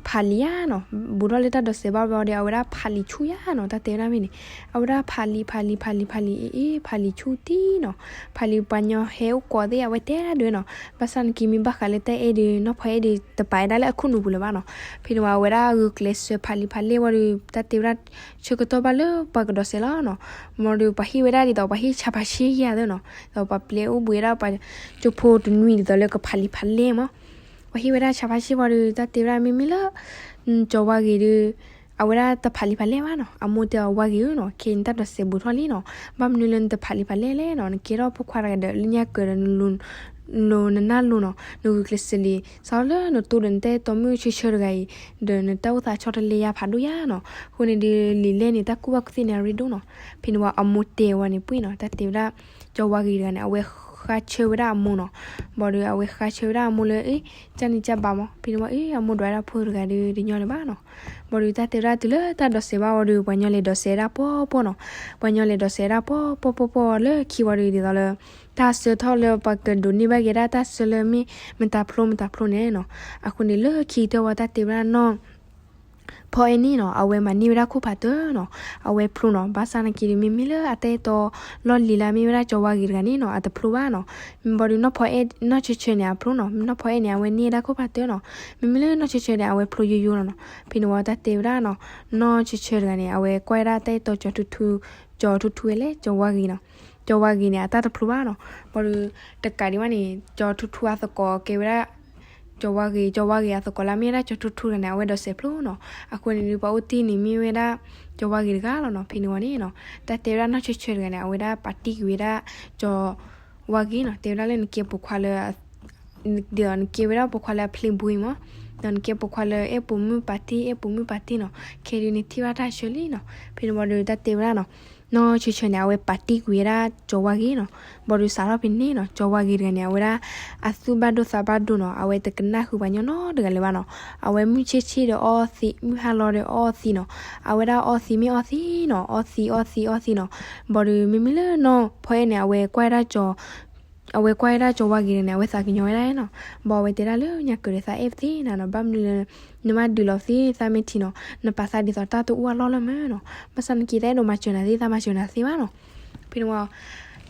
ဖးလံာ်ယါနီၤ, ဘူးထီၣ်လၢတၢ်ဒိးစဲးဘၣ်ဘျီဒီး အဝဲဒၣ်ဖးလံာ်ဆူၣ်ယါနီၤ, တၢ်တဲဝဲဒၣ်မ့ၢ်န့ၣ် အဝဲဒၣ်ဖးလံာ် ဖးလံာ် ဖးလံာ် ဖးလံာ် အ့ အ့ ဖးလံာ်ဆူၣ်တံၢ်နီၤ. ဖးလံာ်ပှၤညီဟဲအိၣ်ကိးသ့ၣ် အဝဲတဲဒၣ်ဒၣ်နီၤ, ဘၣ်ဆၣ်နက့မ့ၢ်ဘၣ်ဃးလၢတၢ်အဲၣ်ဒီး နီၢ်ဖီအဲၣ်ဒီး တပာ်ဝဲဒၣ်လၢအခိၣ်နူာ်ပူၤလၢၤဘၣ်နီၤ. ဖဲန့ၣ်ဝံၤ အဝဲဒၣ်ဂုာ်ကျဲးစၢးဖးလံာ်ဖးလဲၢ်ဝံၤဒီး တၢ်တဲဝဲဒၣ် ဆၢကတီၢ်ဘၣ်လၢပှၤကဒိးစဲးလီၤနီၤ. မ့ၢ်ဒီးပှၤဟ့ၣ်ဝဲဒၣ်ဒ်သိး ပှၤဟ့ၣ်ဆါဖးဆ့ယါသ့နီၤ, ဒီးပှၤပျဲအိၣ်ဘှံးဝဲဒၣ်ပှၤကၠိဖိတနွံဒ်သိးလၢကဖးလံာ်ဖးလဲၢ်မး ပှၤဟ့ၣ်ဝဲဒၣ်ဆါဖးဆ့ဝံၤဒီး တၢ်တဲဝဲဒၣ်မ့မ့ၢ်လၢ ကၠီၤဝါဂ့ၤဒီး အဝဲဒၣ်တဖးလံာ်ဖးလဲၢ်ဘၣ်နီၤ. အမိၢ်တဲအီၤဝါဂ့ၤဧၢနီၤ, ခဲအံၤနတၢ်ဒိးစဲးဘူးထီၣ်လံနီၤ, ဘၣ်မနုၤလၢနတဖးလံာ်ဖးလဲၢ်လဲၣ်နီၤ, နကဲထီၣ်ဖိခွါတဂၤဒီး လၢညါကၢၤဒီးနလူၤ နနၢ်လိၤနီၤ, နဂုာ်ကျဲးစၢးလံာ် စးထီၣ်လၢနတိဒီးနတၢ်အဲၣ်တီမုၢ်ဆၢဆၢတဂၤအံၤ, ဒီးနတၢ်အိၣ်သးဆီတလဲယါဖးဒိၣ်ယါနီၤ. အဃိန့ၣ်ဒီး လံာ်လဲၢ်န့ၣ် တၢ်ကူၣ်ဘၣ်ကူၣ်သ့န့ၣ်အရ့ဒိၣ်နီၤ. ဖဲန့ၣ်ဝံၤအမိၢ်တဲဝဲန့ၣ်ပှ့ၤနီၤ, တၢ်တဲဝဲဒၣ် ကၠီၤဝါဂ့ၤတဂၤန့ၣ် အဝဲဃါဆၢဝဲဒၣ်အမိၢ်နီၤ. ဘၣ်ဒီးအဝဲဃါဆၢဝဲဒၣ်အမိၢ်လၢ အ့ ကၢ်န့ၣ်ကၢ်ဘၣ်မး, ဖဲန့ၣ်ဝံၤ အ့ အမိၢ်ဒွးဝဲဒၣ်ဖိတဂၤဒီး တညီလၢၤဘၣ်နီၤ. ဘၣ်ဒီးတၢ်တဲဝဲဒၣ်တုၤလၢတၢ်ဒိးစဲးဘၣ်ဝံၤဒီး ပှၤညီလဲၤဒိးစဲးဒၣ်ပှီၢ်ပှီၢ်နီၤ. ပှၤညီလဲၤဒိးစဲးဒၣ်ပှီၢ်ပှီၢ်ပှီၢ်ပှီၢ်လၢခံဝံၤဒီး ဒ်သိးလၢ တၢ်ဆၢထီၣ်လၢပှၤကဒိးန့ၢ်ဘၣ်က့ၤဒၣ်တၢ်ဆၢလၢမ့ၢ်မတၤဖျိမတၤဖျိန့ၣ်နီၤ. အဃိန့ၣ်လၢခံကတၢၢ်ဝံၤ တၢ်တဲဝဲဒၣ်နီၤ ဖီအဲၣ်န့ၣ်နီၤ အဝဲမၤန့ၢ်ဝဲဒၣ်ခိၣ်ဖးတၢၢ်နီၤ. အဝဲဖျိနီၤ, ဘၣ်ဆၣ်နာ်က့ဒီး မ့မ့ၢ်လၢအတၢ်အဲၣ်တီလီၢ်လံၤလၢအမ့ၢ်ဝဲဒၣ်ကၠီၤဝါဂ့ၤတဂၤန့ၣ်နီၤ အတဖျိဘၣ်နီၤ. ဘၣ်ဒီးနီၢ်ဖီအဲၣ် နီၢ်ဆၢဆၢန့ၣ် အဖျိနီၤ, နီၢ်ဖီအဲၣ်န့ၣ် အဝဲန့ၢ်ဝဲဒၣ်ခိၣ်ဖးတၢၢ်နီၤ. မ့မ့ၢ်လၢနီၢ်ဆၢဆၢန့ၣ် အဝဲဖျိယိယိလီၤနီၤ. ဖဲန့ၣ်ဝံၤတၢ်တဲဝဲဒၣ်နီၤ, နီၢ်ဆၢဆၢတဂၤန့ၣ် အဝဲကွၢ်ဝဲဒၣ်တၢ်အဲၣ်တီကၠီၤထူထူ, ကၠီၤထူထူဝဲလဲၣ် ကၠီၤဝါဂ့ၤနီၤ. ကၠီၤဝါဂ့ၤန့ၣ် အတၢ်တဖျိဘၣ်နီၤ. ဘၣ်ဒီး တကးဒံးဘၣ်န့ၣ် ကၠီၤထူထူအသကိးကဲဝဲဒၣ် ကၠီၤဝါဂ့ၤ, ကၠီၤဝါဂ့ၤအသကိးလၢအမ့ၢ်ဝဲဒၣ်ကၠီၤထူထူတဂၤန့ၣ် အဝဲဒိးစဲးဖျိနီၤ. အဃိန့ၣ်ဒီး ပှၤအိၣ်တ့ၢ်န့ၣ်မ့ၢ်ဝဲဒၣ် ကၠီၤဝါဂ့ၤတဂၤလီၤနီၤ. ဖဲန့ၣ်ဝံၤန့ၣ်နီၤ တၢ်တဲဝဲဒၣ်နီၢ်ဆၢဆၢတဂၤန့ၣ် အဝဲဒၣ်ပာ်တံၢ်ကွံာ်ဝဲဒၣ် ကၠီၤဝါဂ့ၤနီၤ, တဲဝဲဒၣ်လၢနကဲပိာ်ခွါလၢ ဒီးနကဲဝဲဒၣ်ပိာ်ခွါလၢအဖျ့ဘှံးမး, ဒီးနကဲပိာ်ခွါလၢအဲၣ်ပိာ်မုၣ်ပာ်တ့ၢ်, အဲၣ်ပိာ်မုၣ်ပာ်တ့ၢ်နီၤ, ခဲဒုးနထံၣ်ဘၣ်တၢ်ဆၢလံနီၤ. ဖဲန့ၣ်ဝံၤဒီးတၢ်တဲဝဲဒၣ်နီၤ, နီၢ်ဆၢဆၢန့ၣ် အဝဲပာ်တံၢ်ကွံာ်ဝဲဒၣ်ကၠီၤဝါဂ့ၤနီၤ. ဘၣ်ဒီးစးထီၣ်ဖဲန့ၣ်နီၤ ကၠီၤဝါဂ့ၤတဂၤန့ၣ် အဝဲဒၣ် အသူၣ်ဘၣ်ဒိသးဘၣ်ဒိနီၤ, အဝဲတကနၣ်ဃုာ်ပှၤညီနီတဂၤလၢၤဘၣ်နီၤ. အဝဲမုၢ်ဆ့ၣ်ဆ့ၣ်ဒီးအီသံး, မုၢ်ဟါလီၤဒီးအီသံးနီၤ. အဝဲဒၣ်အီသံးမ့ၢ်အီသံးနီၤ, အီသံးအီသံးအီသံးနီၤ. ဘၣ်ဒီးမ့မ့ၢ်လၢနီၢ်ဖီအဲၣ်န့ၣ် အဝဲကွၢ်ဝဲဒၣ်ကၠီၤ အဝဲကွၢ်ဝဲဒၣ်ကၠီၤဝါဂ့ၤတဂၤန့ၣ် အဝဲသးကညီၤဝဲဒၣ်နီၤ. ဘၣ်အဝဲတဲဒၣ်လၢညါကၢၤဒီး သးအဲၣ်ပသ့နၤနီၤ, ဘၣ်မနုၤလၢ နမၤဒုးလီၤသ့သးမဲာ်ထံနီၤ, နပာ်သးဒ်သိးတၢ်တအိၣ်အလီၢ်လၢမ့ၢ်နီၤ. ဘၣ်ဆၣ်နာ်က့ သးအဲၣ်ဒိးမၤစၢၤနၤသ့ သးမၤစၢၤနၤသ့ဘၣ်နီၤ. ဖဲန့ၣ်ဝံၤ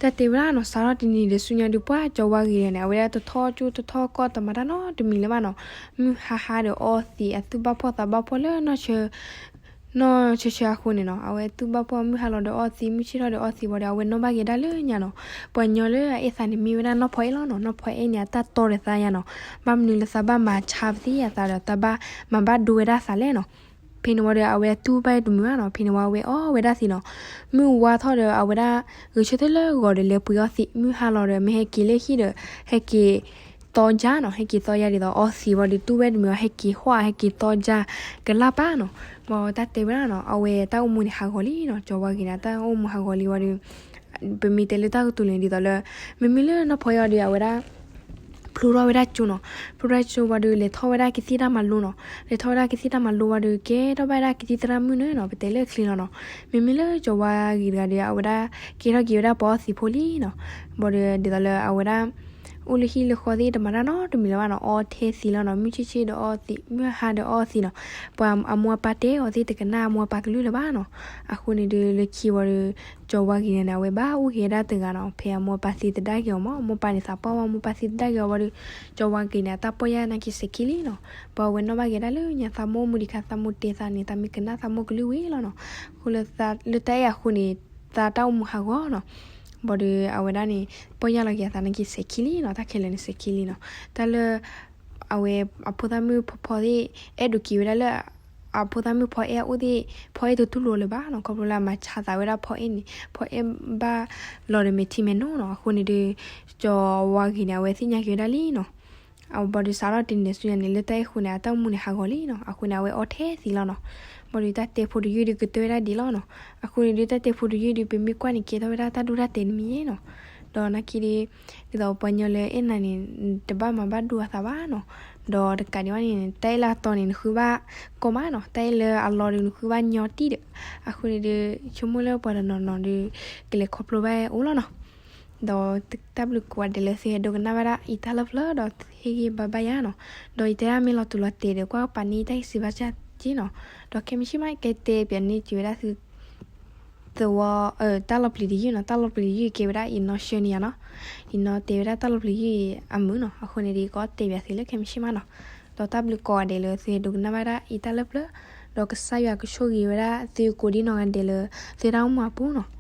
တၢ်တဲဝဲဒၣ်နီၤ, စးထီၣ်တနံၤဒီးဆူညါဒုးပှၢ် ကၠီၤဝါဂ့ၤတဂၤန့ၣ် အဝဲဒၣ်တထီၣ်ကၠိတထီၣ်ကီၢ် တမၤတၢ်နီတမံၤလၢၤဘၣ်နီၤ. မုၢ်ဟါဟါဒီးအီသံး, အသူၣ်ဘၣ်ဖှီၣ်သးဘၣ်ဖှီၣ်လၢနီၢ်ဆၢ နီၢ်ဆၢဆၢအဃိန့ၣ်နီၤ, အဝဲသူၣ်ဘၣ်ဖှီၣ်မုၢ်ဟါလီၤဒီးအီသံး, မုၢ်ဆ့ၣ်ထီၣ်ဒီးအီသံးဝံၤဒီး အဝဲနီၣ်ဘၣ်က့ၤဒၣ်လၢညါနီၤ. ပှၤညီလၢအအဲၣ်သးန့ၣ်မ့ၢ်ဝဲဒၣ်နီၢ်ဖီအဲၣ်လီၤနီၤ. နီၢ်ဖီအဲၣ်န့ၣ် အတၢ်တီဒီးသးယါနီၤ. ဘၣ်မနုၤလၢသးဘၣ်မၤဆါပသ့အသးဒီး သးဘၣ်မၤဘၣ်ဒိဝဲဒၣ်သးလဲၣ်နီၤ. ဖဲန့ၣ်ဝံၤဒီး အဝဲတူၢ်ဘၣ်တမုာ်ဘၣ်နီၤ. ဖဲန့ၣ်ဝံၤ အဝဲအီၣ်ဝဲဒၣ်သံးနီၤ. မုၢ်ဝါထီၣ်ဒီး အဝဲဒၣ်ဂဲၤဆၢထၢၣ်လၢဂီၤဒီး လဲၤပှ့ၤအီသံး, မုၢ်ဟါလီၤဒီး မ့ၢ်ဟဲက့ၤလၢဟံၣ်ဒီး ဟဲက့ၤ သီယါနီၤ, ဟဲက့ၤသီယါဒ်သိးအီသံးဝံၤဒီး တူၢ်ဝဲတမုာ်ဘၣ်, ဟဲက့ၤဟီၣ်ဧါ, ဟဲက့ၤသီယါ ကလၢ်ပၢ်နီၤ. ဘၣ်တၢ်တဲဝဲဒၣ်နီၤ, အဝဲတၢ်အိၣ်မူန့ၣ်ဟးဂီၤလံနီၤ. ကၠီၤဝါဂ့ၤန့ၣ် တၢ်အိၣ်မူဟးဂီၤလံဝံၤဒီး ပမ့ၢ်တဲလၢတၢ်ကတိၤလၢဒ်သိးလၢ မ့မ့ၢ်လၢနီၢ်ဖီအဲၣ်အီၤဒီး အဝဲဒၣ် ဖျိထီၣ်ဝဲဒၣ်ကၠိနီၤ. ဖျိထီၣ်ကၠိဝံၤဒီး လဲၤထီၣ်ဝဲဒၣ်ကသံၣ်တၢ်မၤလိနီၤ. လဲၤထီၣ်ဝဲဒၣ်ကသံၣ်တၢ်မၤလိဝံၤဒီး ကဲထီၣ်ဘၣ်ဝဲဒၣ်ကသံၣ်သရၣ်မုၣ်န့ၣ်နီၤ, ပတဲလၢချ့လီၤနီၤ. မ့မ့ၢ်လၢကၠီၤဝါဂ့ၤတဂၤဒီး အဝဲဒၣ်ကဲထီၣ်က့ၤဝဲဒၣ်ပှၤအီသံးဖိလံနီၤ. ဘၣ်ဒီးဒ်သိးလၢအဝဲဒၣ် အိၣ်လၢဟံၣ်လၢဃီသ့ၣ် တမၤတၢ်နီတမံၤလၢၤဘၣ်နီၤ. အီထဲသံးလီၤနီၤ. မုၢ်ဆ့ၣ်ဆ့ၣ်ဒီးအီသံး, မုၢ်ဟါဟါဒီးအီသံးနီၤ. ပှၤအမိၢ်အပၢ်တဲအီၤသ့ၣ် တကနၣ်အမိၢ်အပၢ်ကလုၢ်လၢၤဘၣ်နီၤ. အဃိန့ၣ်ဒီး လၢခံဝံၤဒီး ကၠီၤဝါဂ့ၤန့ၣ် အဝဲဘၣ်အိၣ်က့ၤဝဲဒၣ်တဂၤနီၤ. ဖဲအမိၢ်အပၢ်သံသဒၣ်က့ၤအီၤမး, အမိၢ်အပၢ်န့ၣ်သးပှၢ်ဝဲ, အမိၢ်အပၢ်သံသဒၣ်က့ၤအီၤဝံၤဒီး ကၠီၤဝါဂ့ၤန့ၣ် အတၢ်ပီၢ်ယၢ်နာ်က့ၤစဲးခံလံနီၤ. ဘၣ်အဝဲနီၣ်ဘၣ်က့ၤဒၣ်လၢညါ သးမိၢ်မူဒံးခါ သးမိၢ်တဲသးန့ၣ် သးမ့ၢ်ကနၣ်သးမိၢ်ကလုၢ်ဝံၤလီၤနီၤ. အဃိလၢ လၢတၢ်အဲၣ်အဃိန့ၣ် သးတၢ်အိၣ်မူဟးဂီၤနီၤ. ဘၣ်ဒီးအဝဲဒၣ်န့ၣ် ပီၢ်ယၢ်လီၤက့ၤအသးနာ်က့ၤစဲးခံလံနီၤ. တၢ်ခဲလၢာ်န့ၣ်စဲးခံလံနီၤ. တၢ်လၢ အဝဲအဖိသၣ်မုၣ်ဖီဖီသ့ၣ် အဲၣ်ဒိးက့ၤဝဲဒၣ်လၢ အဖိသၣ်မုၣ်ဖီအဲၣ်အအိၣ်သ့ၣ် ဖီအဲၣ်တတူၢ်လိာ်လၢၤဘၣ်နီၤ. ခီဖျိလၢအမၤဆါသးဝဲဒၣ်ဖီအဲၣ်န့ၣ် ဖီအဲၣ်ဘၣ်လီၤဒီးမဲာ်ထံမဲာ်နိနီၤ. အဃိန့ၣ်ဒီး ကၠီၤဝါဂ့ၤန့ၣ် အဝဲသ့ၣ်ညါက့ၤဝဲဒၣ်လံနီၤ. အဘၣ်ဒီးစးထီၣ်တနံၤန့ၣ်ဆူညါန့ၣ် လၢတၢ်အဲၣ်အဃိန့ၣ် အတၢ်အိၣ်မူန့ၣ်ဟးဂီၤလံနီၤ. အဃိန့ၣ် အဝဲအီထဲသံးလီၤနီၤ. ဘၣ်ဒီးတၢ်တဲဖိတယုၢ်ဒီးကတၢၢ်ဝဲဒၣ်ဒ်လီၤနီၤ. အဃိန့ၣ်ဒီး တၢ်တဲဖိတယုၢ်ဒီး ပမ့ၢ်ကွၢ်န့ၣ် ကဲထီၣ်ဝဲဒၣ်တၢ်ဒိတၢ်တဲာ်တမံၤနီၤ. ဒီးနာ်က့ဒီး ဒ်သိးပှၤညီလၢအဲၣ်နၤန့ၣ် တဘၣ်မၤဘၣ်ဒိအသးဘၣ်နီၤ. ဒီးတကးဒံးဘၣ်န့ၣ် တၢ်အဲၣ်လၢအတီန့ၣ် နဃုဘၣ်ကီမးနီၤ. တၢ်အဲၣ်လၢအလီဒီး နဃုဘၣ်ညီတံၢ်ဒီး. အဃိန့ၣ်ဒီး ဆိကမိၣ်လၢပှၤတနီၤနီၤဒီး ကလဲၤခီဖျိဘၣ်အိၣ်လီၤနီၤ. ဒီးတၢ်ဘျုးကိးဂၤဒဲးလၢသုဟဲဒိကနၣ်ဝဲဒၣ်အံၤတၢ်လၢပျၢၤဒီး ဟ့ၣ်ဂံၢ်ဘါဘၣ်ယၤနီၤ. ဒီးယတဲဒၣ်မ့ၢ်လီၤတူာ်လီၤတဲာ်ဒီး ကွၢ်ပာ်န့ၢ်တၢ်ဟ့ၣ်စံးဘၣ်စၢ်က့နီၤ. ဒီးခဲမုၢ်ဆ့ၣ်မး ကဲတဲပၠးန့ၢ်က့ၤဝဲဒၣ်သု သဝီ တၢ်လီၤပျံၤတယုၢ်နီၤ. တၢ်လီၤပျံၤတယုၢ်ကဲဝဲဒၣ်အံၤနီၢ်ဆှၢန့ၣ်ယါနီၤ. အံၤနီၢ်တဲဝဲဒၣ်တၢ်လီၤပျံၤတယုၢ်အံၤအမုာ်နီၤ. အဃိန့ၣ်ဒီး ကတဲပၠးသုလၢခဲမုၢ်ဆ့ၣ်မးနီၤ. ဒီးတၢ်ဘျုးကိးဂၤဒဲးလၢသုဟဲဒိကနၣ်ဝဲဒၣ်အံၤတၢ်လၢပျၢၤ ဒီးကစၢ်ယွၤကဆိၣ်ဂ့ၤဝဲဒၣ်သုကိးဒံနီၢ်ဂၤဒဲးလၢ သုတၢ်အိၣ်မူအပူၤနီၤ.